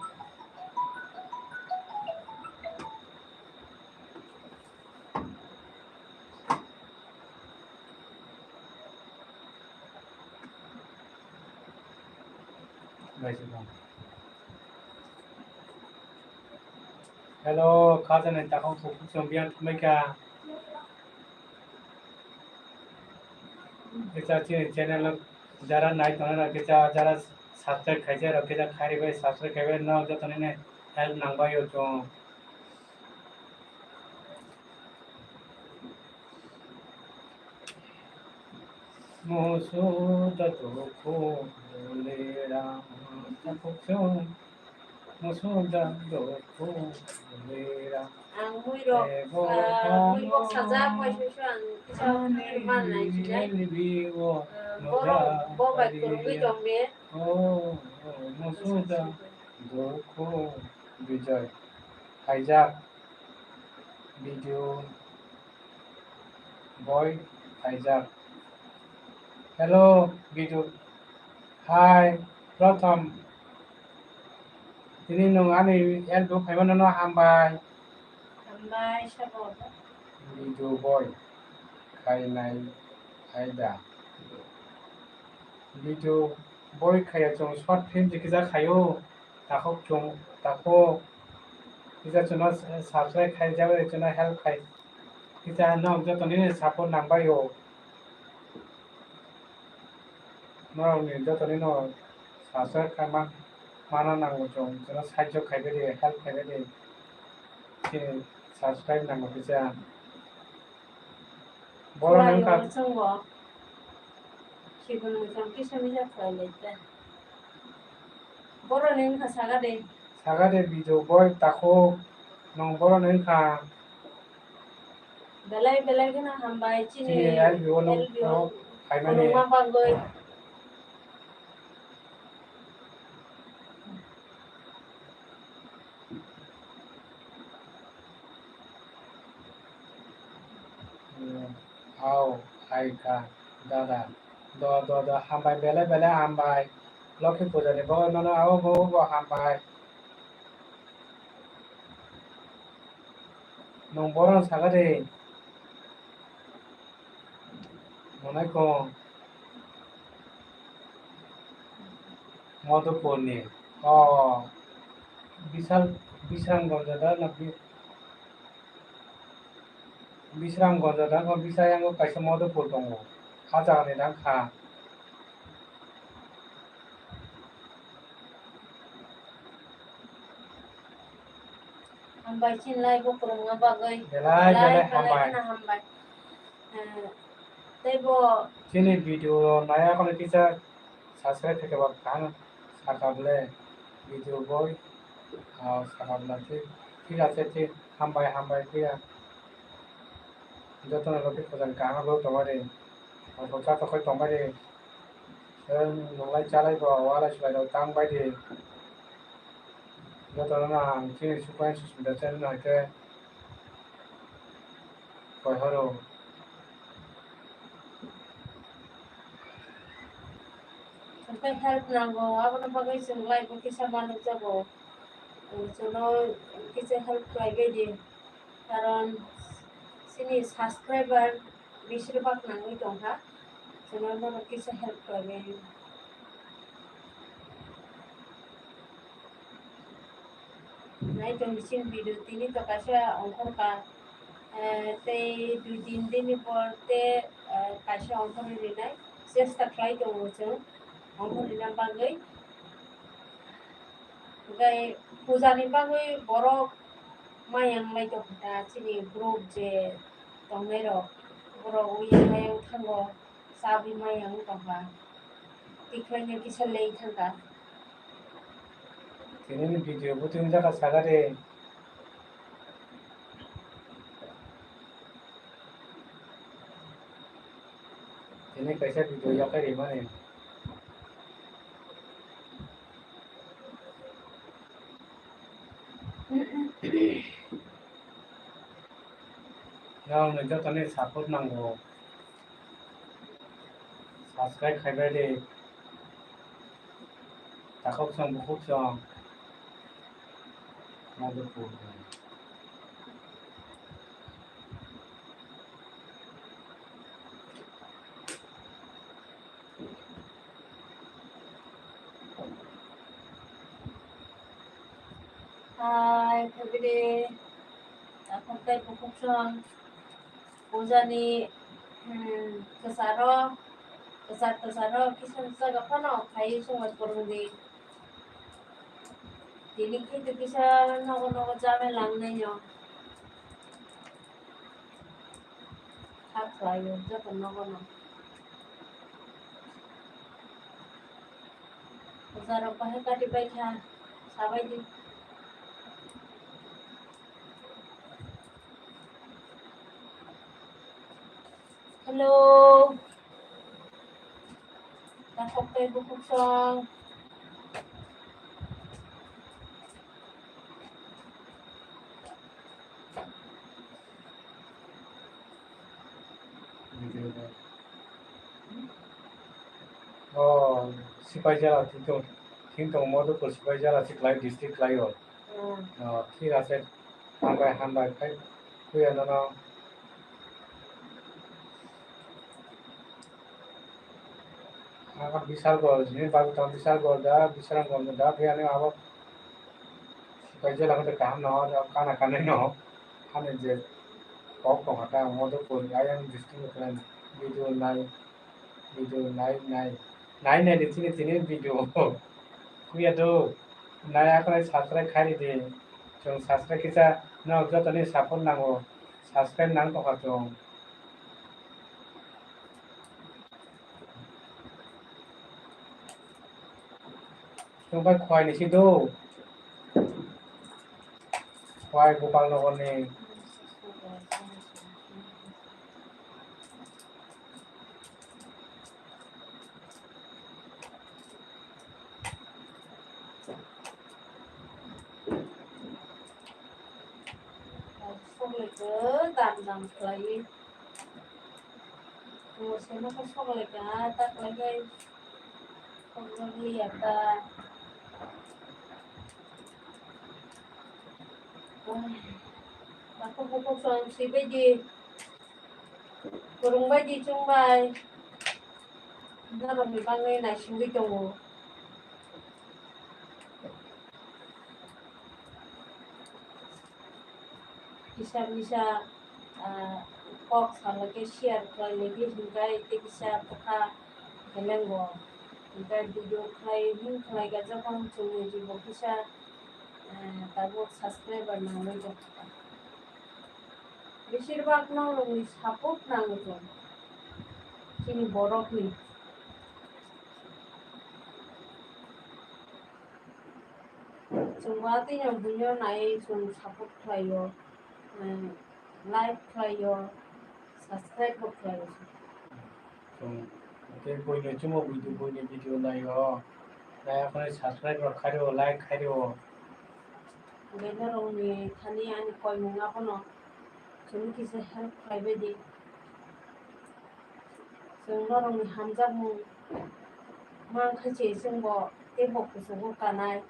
Hello, khajani takhuk bukhuk chwng biyang thumbai kha. Kisa chini channel o jara nai tongnai rok kisa jara subscribe khaijak rok kisa khairi bai subscribe khaibai no joto nini help nangbai o chwng. Musuda dukhu lera takhuk chwng. Musuda dukhu lera. Ang mui rok, ah, mui bok sajak, bai sui sui ang kisa man nai sinai. Ah, borok bo bai kwrwngwi tong de. Dukhu Bijoy. Khaijak. Video boy khaijak. Hello, video. Hi, Pratham. Tini nwng ani help rw khaimano no hambai. Hambai, sabo. Video boy khainai aida. Video boy khaiya chwng short film jikija khaio. Takhuk chwng, takhuk. Kisa chwngno subscribe khaijak, chwngno help khai. Kisa nwng jotoni support nangbaio. Norokni jotonino subscribe khaima, mana nango chwng, chwngno sahajyo khaibai di, help khaibai di. Chini subscribe nango kisa. Borok wngkha. Chwngbo. Chibun mwchang kisa misa khlai lai ta. Borok ni wngkha saga de. Saga de video boy takhuk nwng borok ni wngkha. Belai belai kheno hambai chini L B O no phaimani. Kwbangma bagwi. Hao, hai kha, dada. Do, do, do, hambai, belai, belai hambai. Lokhi puja ni bo, nono abo bo, bo hambai. Nwng bohrok saka de. Monai ko Madhupur ni. O, Bisal, Bisramganj da na Bi-, Bisramganj da ko Bisayango kaisa Madhupur tongo. Ha jaga ni dang kha. Hambai chinlai bo kwrwngna bagwi. Belai, belai, belai hambai. Belai kheno hambai. Eh, tei bo chini video naya kono kisa subscribe khe ba kaham saka bole video boy, ah, saka bole thik, thik ase, thik hambai, hambai phiya. Jotono logi khojang kaham bo tongmani. Ang kok chatok khe tongmani. Nwng nwnglai chalai bo, walai swlai rok tang bai di. Jotono no ang chini Supreme Susmita channel no hai khe koi horo. Hwnkhe help nango, aboni bagwi chwng live o kisa manuk jago. Chwngno kisa help khlai bai di. Karon chini subscriber beshirbak nangwi tongkha, chwngno norok kisa help khlaiwi. Nai tong chini video tini to kaisa ongkhorkha, eh, tei dui tin dini por tei, eh, kaisa ongkhorwi rinai chesta khlai tongo chwng ongkhorina bagwi. Hwnkhe pujani bagwi borok mayang lai tongkha ta, chini group je tongnairok, borok uyang mayang thango, chabwi mayang tongkha, tikhlaino kisa lei thangkha. Tini ni video bwtwi wngjakha sakha de. Tini kaisa video yakhai rimani. Norokni jotoni support nango. Subscribe khaibai di. Takhuk song bukhuk song. Madhupur. Hai, phaibide. Takhuk tei bukhuk song. Pujani, hmm, kwcharo, kwchar kwcharo kisa jaga phano khai songwi kwrwngdi. Tini khe to kisa nogo nogo jame langnaino. Kha khlaio joto nogo no. Kwcharo bahai kati bai kha, sabai di. Hello. Takhok tei bukhuk song. Oh, Sipaijala, Thintong, Thintong Madhupur Sipaijala se klai, district klai o. Hmm. Oh, thik ase. Hambai, hambai, khai, kuya nono. Abo Bishalgarh, jini bagwi tong Bishalgarh da, Bisramganj da, phiya ni abo Sipaijala khe kaham no, abo kana kanai no, hani je kok tong kha ta, Madhupur, ayang district ni khlai video nai, video nai, nai, nai, nai, nai, chini, chini video, kuya do, nai, akhwlai subscribe khai di, chwng subscribe kisa, no, joto ni support nango, subscribe nang tong kha chwng. Chwng bai khwai ni si do. Khwai Gopal Nagar ni. Sok le ko dam dam khlai. Mo se no ko sok le ka ta khlai kai. Sok le ya ta. Ai. Bakho bukho song si be di. Kwrwng bai di chwng bai. Norokni bagwi naisingwi tongo. Kisa misa, ah, kok salai khe share khlai lai khe hwnkhai tei kisa bwkha kelengo. Hwnkhai video khlai hwn khlai gajak ang chwngni jibo kisa, ah, tabuk subscriber nangwi tongkha. Beshirbak norokni support nango chwng, chini borokni. Chwng watwi no buino naiwi chwng support khlaio, eh, like khlaio, subscribe bo khlaio. Chwng tei buino chwngbo video, buini video naio, naiyakhwlai subscribe rok khaio, like khaio. Hwnkhe norokni thani ani koimung abono chwngno kisa help khlaibai di. Chwng norokni hamjakmung mankha se chwngbo teibo kuchugo kanai.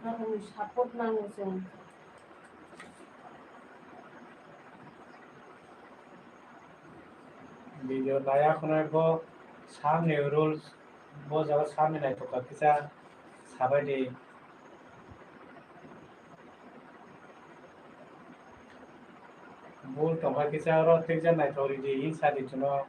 Norokni support nango chwng. Video naiyakhwlai bo samni rules. Bo jaga sami naithok kha kisa sabai di. Bul tongkha kisa oro tei kisa naithok ridi hinsa di chwngno.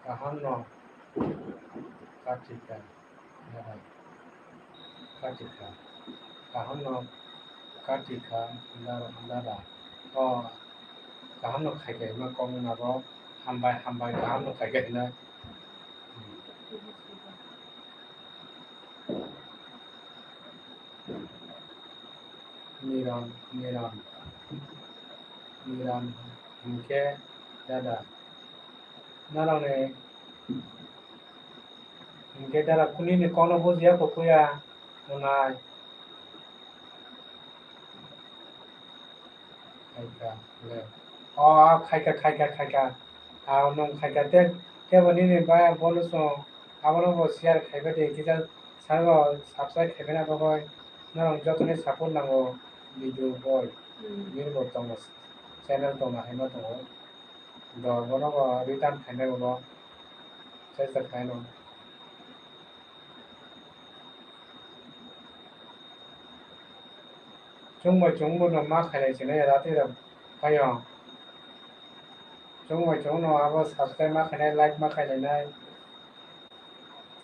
Kaham no katika. Katika. Kaham no katika, dara, dara. O, kaham no khaikha hima kok nabo, hambai, hambai, kaham no khaikha hina. Niram, niram. Niram hinkhe dada. Norokni Hinkhe dara kuni ni kokno bujiya kho kuya mwnai. Khaika le. O, o, khaika, khaika, khaika. A, nwng khaika te, tebo nini ba bono song abono bo share khaiba de, kisa sabo subscribe khaiba na bagwi norok jotoni support nango video boy. Hmm. Nini bo tongo channel tongo haino tongo. Do bono bo return khainai ulo. Chesta khaino. Chwngbai chwngbo no ma khailai sinai ya, rati rok phaio. Chwngbai chwngno abo subscribe ma khainai, like ma khailainai.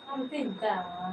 Ang tin ta.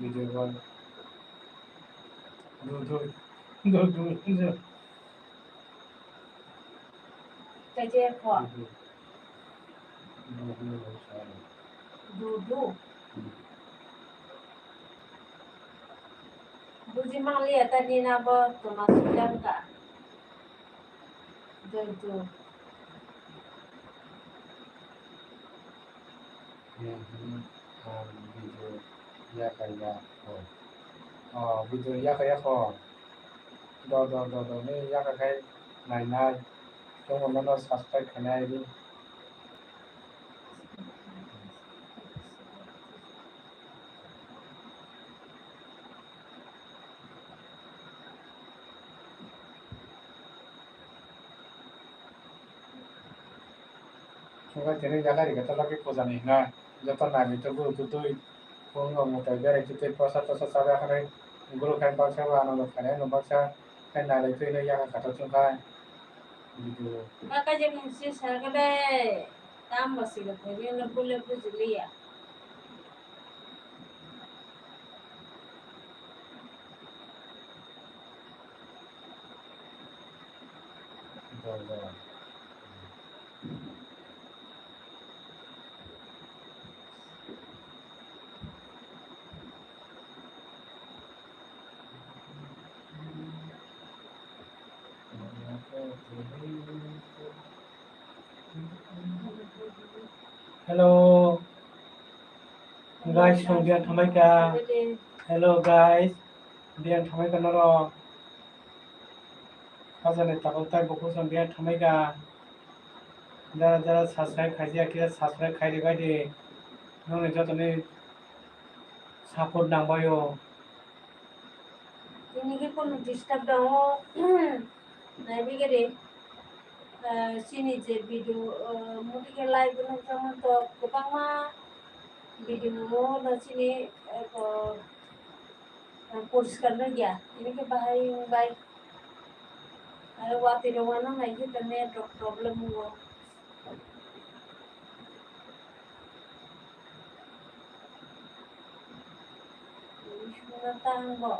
Video call. Do, do, do, do, do. Kaijakho. Do, do. Do, do, do, sorry. Do, do. Hmm. Buji mangliya ta nini abo tongma sujak ta. Do, do. Nini, ah, video yakha yakho. Oh, video yakha yakho. Do, do, do, do, nini yakha khai nainai. Chwng bono subscribe khainai di. Chwngkha tini yakarwi khe tolokhe puja ni hwnna joto naimwtwi guru twtwi phungo mwtai berai twtwi prasad tosad chabai akhani guru khai baksa bo anando khainai no baksa khai nailai twi no yakar khato chwngkha video. Kaka je mungsi sarga de tam basi ga thani no bule bujiliya. Bo, bo. Hello. Guys, song dia thamai ka. Hello guys. Dia thamai ka norok. Ajani tabuk tai buku song dia thamai ka. Jara jara subscribe khaijak khe subscribe khai ribai di. Nongni jotoni support nangbaio. Tini khe kono disturb tongo. Naibi gede, ah, chini je video, ah, muti khe live no tamo to kwbangma video no chini, ah, ko, ah, poriskar no ya. Tini khe bahai bai. Aro watwi rok wano nai khe to network problem wngo. Suna tang bo.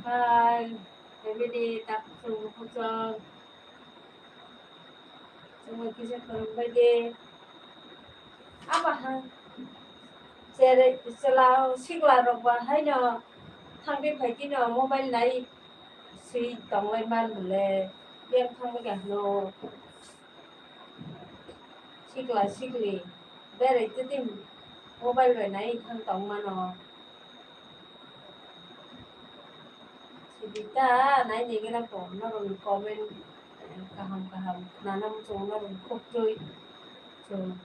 Hai, family, tak sung kuchong. Chwngno kisa khorokbai de. Aba ha. Chere, chwla, sikla rok ba haino thangwi phai tino mobile nai swi tonglai man bole. Biyang thangwi kahno. Sikla, sikli. Berai twi twi mobile bai nai thang tong mano. Sibita, nai nigena po, norokni comment, eh, kaham kaham, nana muchung norokni khuktwi chung.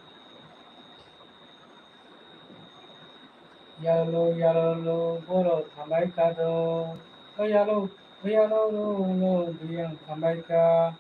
Yalo, yalo, lo, borok thambai ka do. O yalo, o yalo, lo, lo, biyang thambai ka.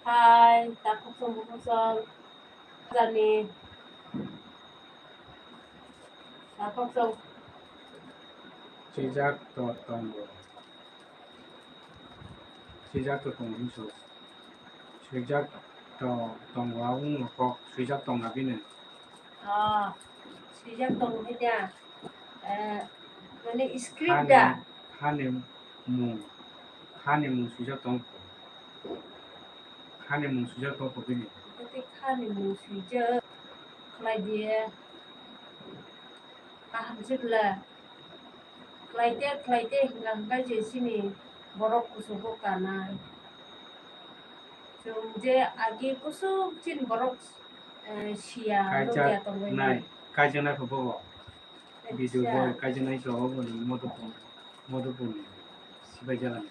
Hai, takhuk song bukhuk song. Jani. Takhuk song. Swijak to tongo. Swijak to tongo hinso. Swijak to tongo aboni kok swijak tong abini. Ah, swijak tong hwnkhe da, eh, mane script da? Hani, hani mung, hani mung swijak tong kho. Hani mung swijak tong kho bini. Tei hani mung swijak khlai di. Kaham se bwla. Khlai te, khlai te hwnkha hwnkhe je chini borok kuchugo kanai. Chwng je agi kuchuk chini borok, eh, siya, kaijak nukya tongbai nai, nai. Kaijaknai kho bobo. Video bo kaijaknai kho bobo ni Madhupur, Madhupur ni sibai jalani.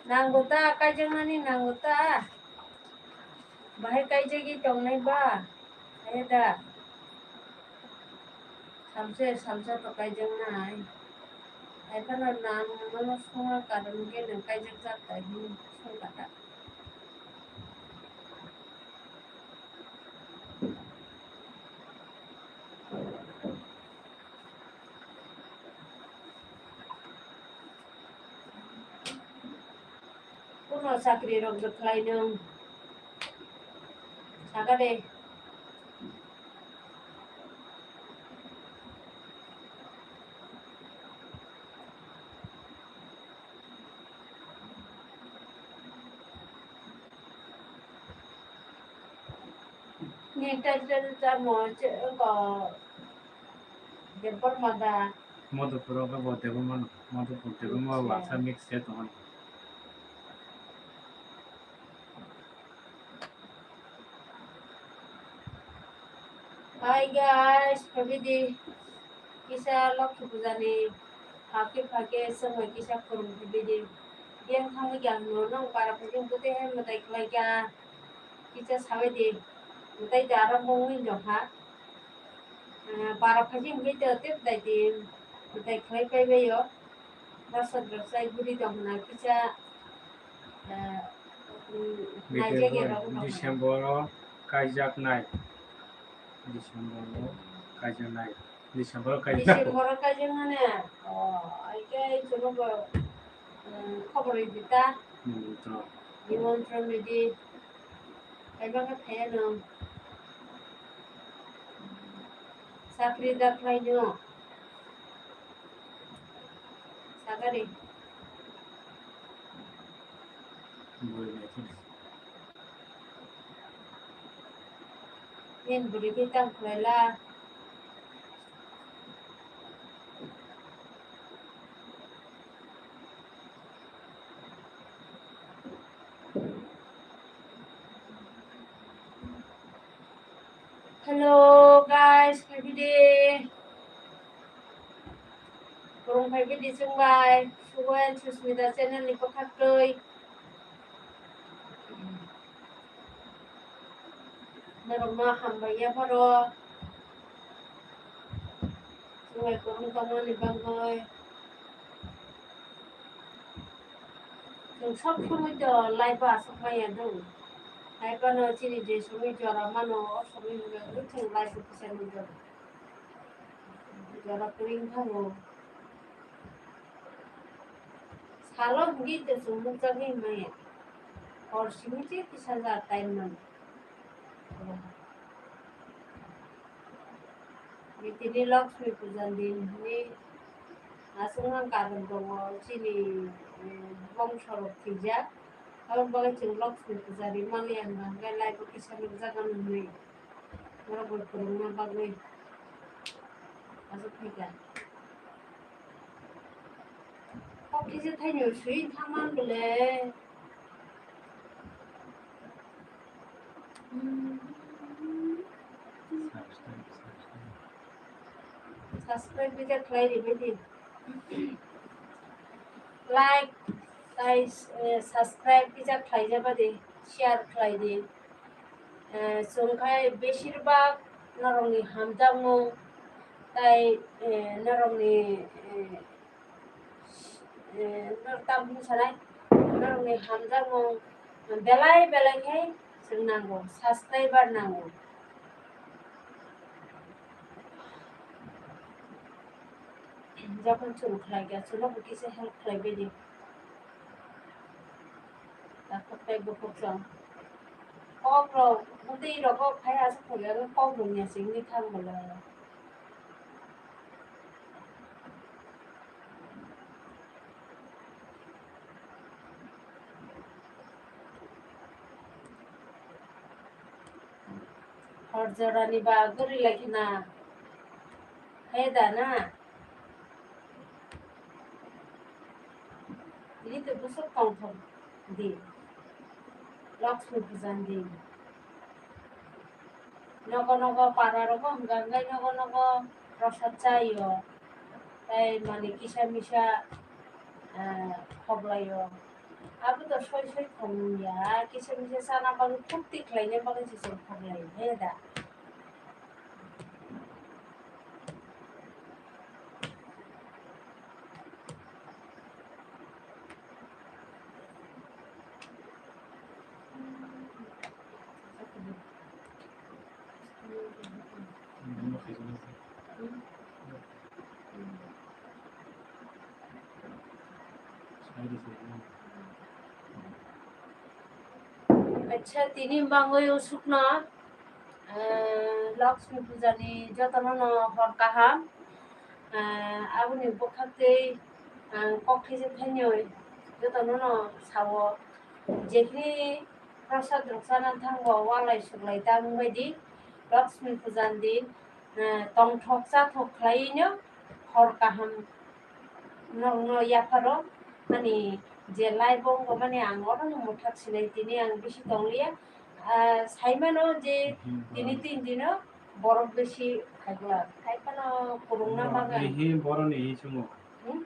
Nango ta, kaijaknani nango ta. Bahai kaijagwi tongnai ba? Hai da. Salsa, salsa to kaijaknai. Hai phano nang nono songma karon hwnkhe nwng kaijakjak tai hwnwi songkha ta. Kuno chakri rok rwkhlai nwng? Saka de. Ni title tamo che ko Debbarma da. Madhupur o bo Debbarma no, Madhupur Debbarma. Acha. Wasa mix se tongo. Hi guys, phaidi kisa Lokhi Puja ni phake phake chwngno kisa khulum phaidi. Biyang thangwi kha hwnwi nang para phaichung bwtwi hai mwtai khlai kha. Kisa sabai di, mwtai da aro mungwi nokha. Ah, bara phaji hwnkhe to tei mwtai di, mwtai khlai pai bai o. Dasa dasa guri tong hwnna kisa, ah, mm, naijak ya rok. December o kaijaknai. December o kaijaknai. December o kaijaknai. December o kaijaknai. Oh, ai khe chwngno bo, mm, khobor rwdi ta. Hmm, to. Nimontron rwdi. Kaiba khe phaiya no. Chakri da khlai no. Sakari. Nini bwrwi khe tang khlai la. Hello guys, phaiphidi. Kurung phaiphidi chwng bai. Suwen Susmita channel ni bwkhaktwi. Norokno hambai yapharo. Chwng bai kurung tongmani bagwi. Chwng sob somoi to live o aswk manya do. Live ano chini je somoi jora mano, o somoi hwnba chwng live o kisa nukjago. Jora kwrwi wngkha bo. Salo hwnkhe to chwng nukjagwi manya. Hor simi je kisa ja time mano. Tini Lakshmi puja ni din hwnwi aswk nang karon tongo chini, eh, bongso rok thwijak. Aboni bagwi chwng Lakshmi puja rimani ang hwnkhai live o kisa nukjagano hwnwi norokbo kwrwngna bagwi aswk phaikha. Kok kisa thaino sui thangman bole. Subscribe kisa khlai di, bidi. Like, tai, eh, subscribe kisa khlai jaba di, share khlai di. Eh, chwng khai beshirbak norokni hamjakmung tai, eh, norokni, eh, eh, norok tam hwn sanai, norokni hamjakmung belai belai khe chwng nango, subscriber nango. Jokhon chwng khlai kha, chwngno bo kisa help khlai bidi. Takhuk tei bukhuk chwng. Kok rok, bwtwi rok kok khai aswk thangya, kok rwngya se wngwi thang bwlai. Hor jorani ba guri lai khna. He da na? Tini to bwswk tongthok din. Lakshmi puja ni din. Nogo nogo para rogo hwnka hwnkhe nogo nogo prosad chaio. Tai mani kisa misa, eh, khoklaio. Abo to soi soi khong ya, kisa misa chana bagwi phurti khlaina bagwi se chwng khoklaio, he da? Acha, tini bangwi usukno, eh, Lakshmi puja ni jotono no hor kaham. Eh, aboni bwkhaktwi ang kok kisa thainwi jotono no sao, jephini prosad rok chana thango, walai suklai ta wngbaidi. Lakshmi puja ni din, eh, tongthok chathok khlaiwino hor kaham norokno yapharo. Ani je live o wngkha mani ang oro no mwthak sinai, tini ang bisi tongliya. Ah, saimano je tini tin dino borok bisi khaikla, khaipano kwrwngna bagwi. Boroni hi sumo? Hmm?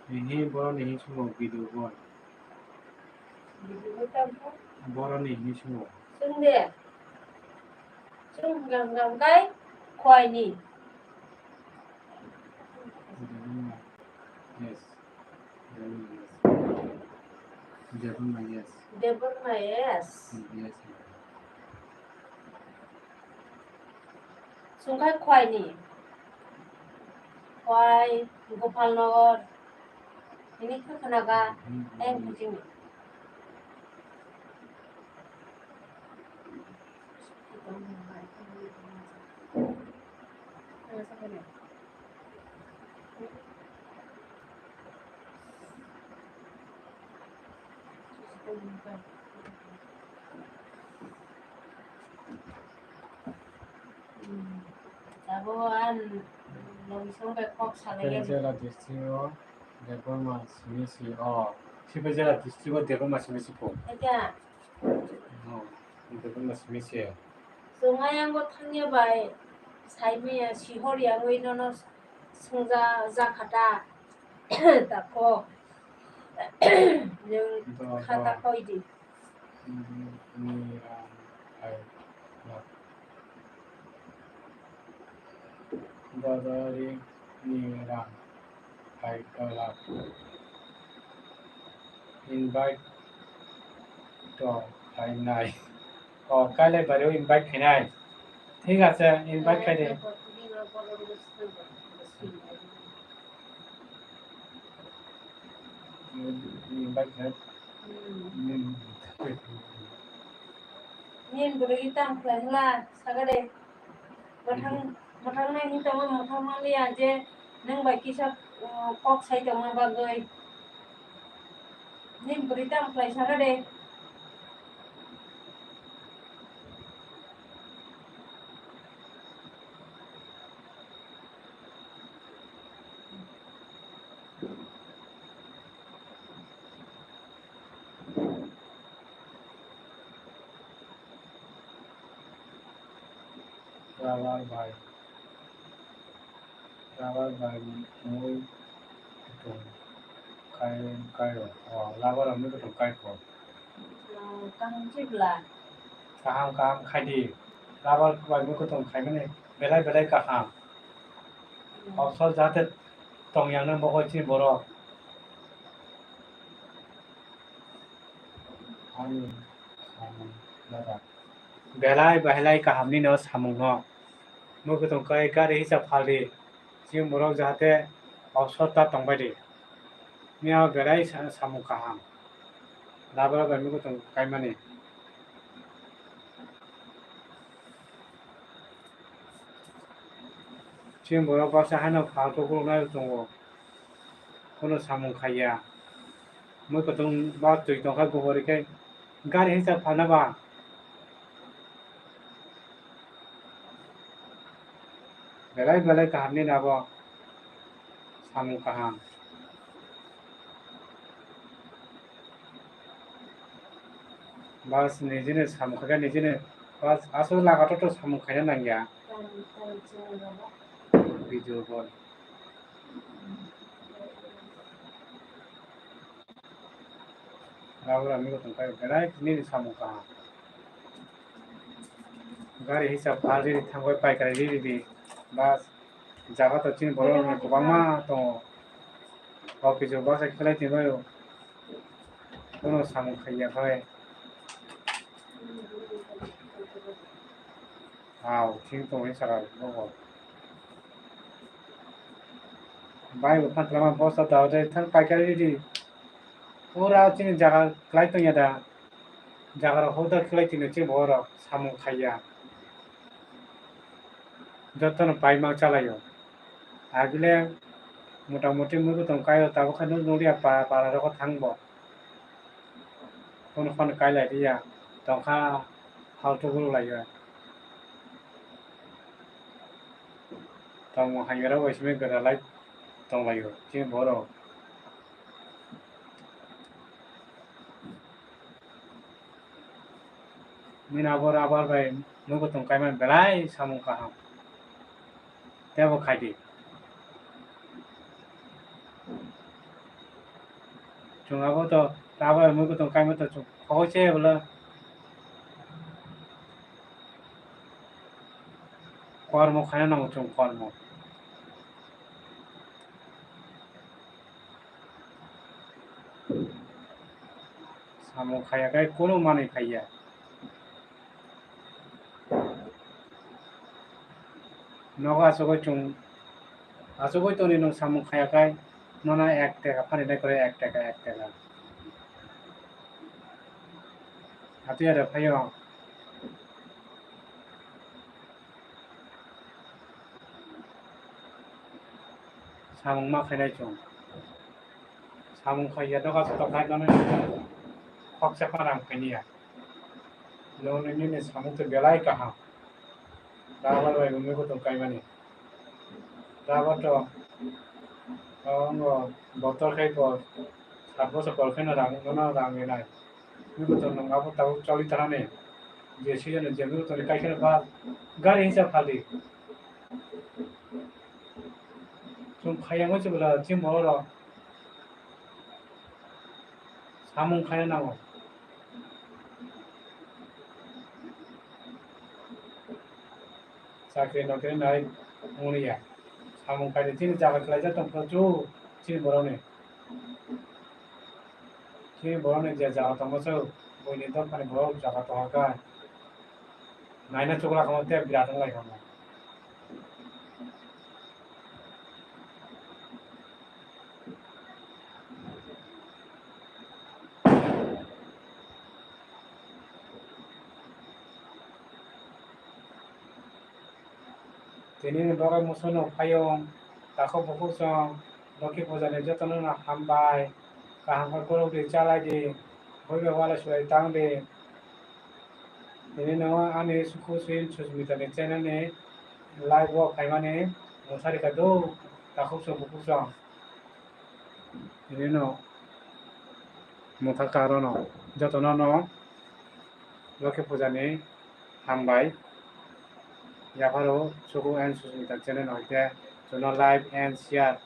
Hi boroni hi sumo video bo? Video bo tamo? Boroni hi sumo? Chwng de. Chwng gam gam kai khwai ni. Yes. Debbarma, yes. Debbarma, yes. Yes. Chwng khai khwai ni. Khwai, Gopalnagar. Ini khe khwnaga, hmm, tei Bujing. Abo ang logisong bai kok salai. Sipejela district o Debbarma simi si o. Sipejela district o Debbarma simi si po. Acha. Oh, Debbarma simi si. Chwng ayang o thangya bai saimaya sihor yangwi nono swngja jakha ta. Tako. Nwng kha ta koi di. Ni rang hai lak. Dodori ni rang hai lak. Invite to hai nai. O, kailai bari o invite khainai. Thik ase, invite khai de. Invite khai. Nini bwrwi tamo khlai hwla, saga de. Mwthang, mwthang nai hin tongo, mwthang manliya je nwng bai kisa, uh, kok sai tongma bagwi. Nini bwrwi tamo khlai saga de. Rubber bai, rubber bai mui kutung kai, kai rok. Oh, rubber rok mui kutung kai kho. Oh, kaham se bwla. Kaham, kaham khai di. Rubber bai mui kutung khai mani belai, belai kaham. Hmm. Opsor jate tong yang nang bo chini borok. Ani samung belai, belai kaham nini o samung no. Mui kutung kai gari hisab phal di. Chini borok jahate opsor ta tong bai di. Nini o belai sa-, samung kaham. Rubber bai mui kutung kai mani. Chini borok baksa haino phalto guluknai tongo. Kono samung khaiya. Mui kutung ba twi tongkha guburi khe gari hisab phalna ba. Belai belai kaham nini abo samung kaham. Bas nijini samung khaikhe nijini bas aswk lagator to samung khaina nangya. Video call. Rabo rami ko tongkai belai nini samung kaham. Gari hisab phalri thangbai paikari riri di bas. Jaga to chini borok rok ni kwbangma tongo. Office o baksa khelai tongbaio. Bono samung khaiya khai. Aw, thing tongwi saka bobo. Bai bo phatlama bosta da de thang paikari di. Pura chini jaga kwlai tongya da. Jaga rok hoda kwlai tongya chini borok samung khaiya. Jotono paima chalaio. Agile mota moti mui kutung kaio, tabuk khe nukliya pa-, para rogo thangbo. Phone phone kailai riya, tongkha haltu guluk laiyo. Tongmung hamya rok bai simi gwdalai tonglaio, chini borok. Nini abo rubber bai mui kutung kaimani belai samung kaham. Tebo khaidi. Chwng abo to rubber bai mui kutung kaima to chwng khogoi se bwla. Kormo khaina nango chwng kormo. Samung khaiya khe kunu manwi khaiya. Nogo achugwi chwng, achugwi tongni nwng samung khaiya khe nono ek taka phani nai kwrwi, ek taka, ek taka. Atwi aro phaio. Samung ma khainai chwng. Samung khaiya doga joto khai nono khoksa phanang khainiya. Nono nini samung twi belai kaham. Rubber bai bo mui kutung kaimani. Rubber to, o, wngkha botor khai bo sat bochor kol kheno rang, nono rang rinai. Mui kutung nwng abo tabuk choli thanani. Je season o je mui kutung ni kai kheno ba gari hisa phaldi. Chwng khaiya wngwi chwla chini borok rok samung khaina nango. Chakri nokri nai wngya. Samung khaidi chini jaga khlaijak tong phuru chini borokni. Chini borokni je jaga tongo se buini dophani borok jaga tongo khe. Naina chugra khamu tei birat wng lai khamu. Tini ni bagwi musuno phaiyung, takhuk bukhuk chwng, Loki puja ni jotono no hambai, kaham khe khuluk di, chalai di, bui bai ualai sulai tang di. Tini no ani sukhu suin Susmita ni channel ni live o phaimani mwsari kha do, takhuk chwng bukhuk chwng. Tini no mwthaka aro no jotono no Loki puja ni hambai. Yapharo suku and Susmita channel no hwnkhe chwngno like and share,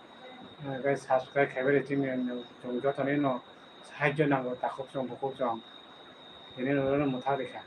eh, khe subscribe khaibai di, chini chwng jotoni no sahajyo nango takhuk chwng bukhuk chwng. Tini no mwthak rikha.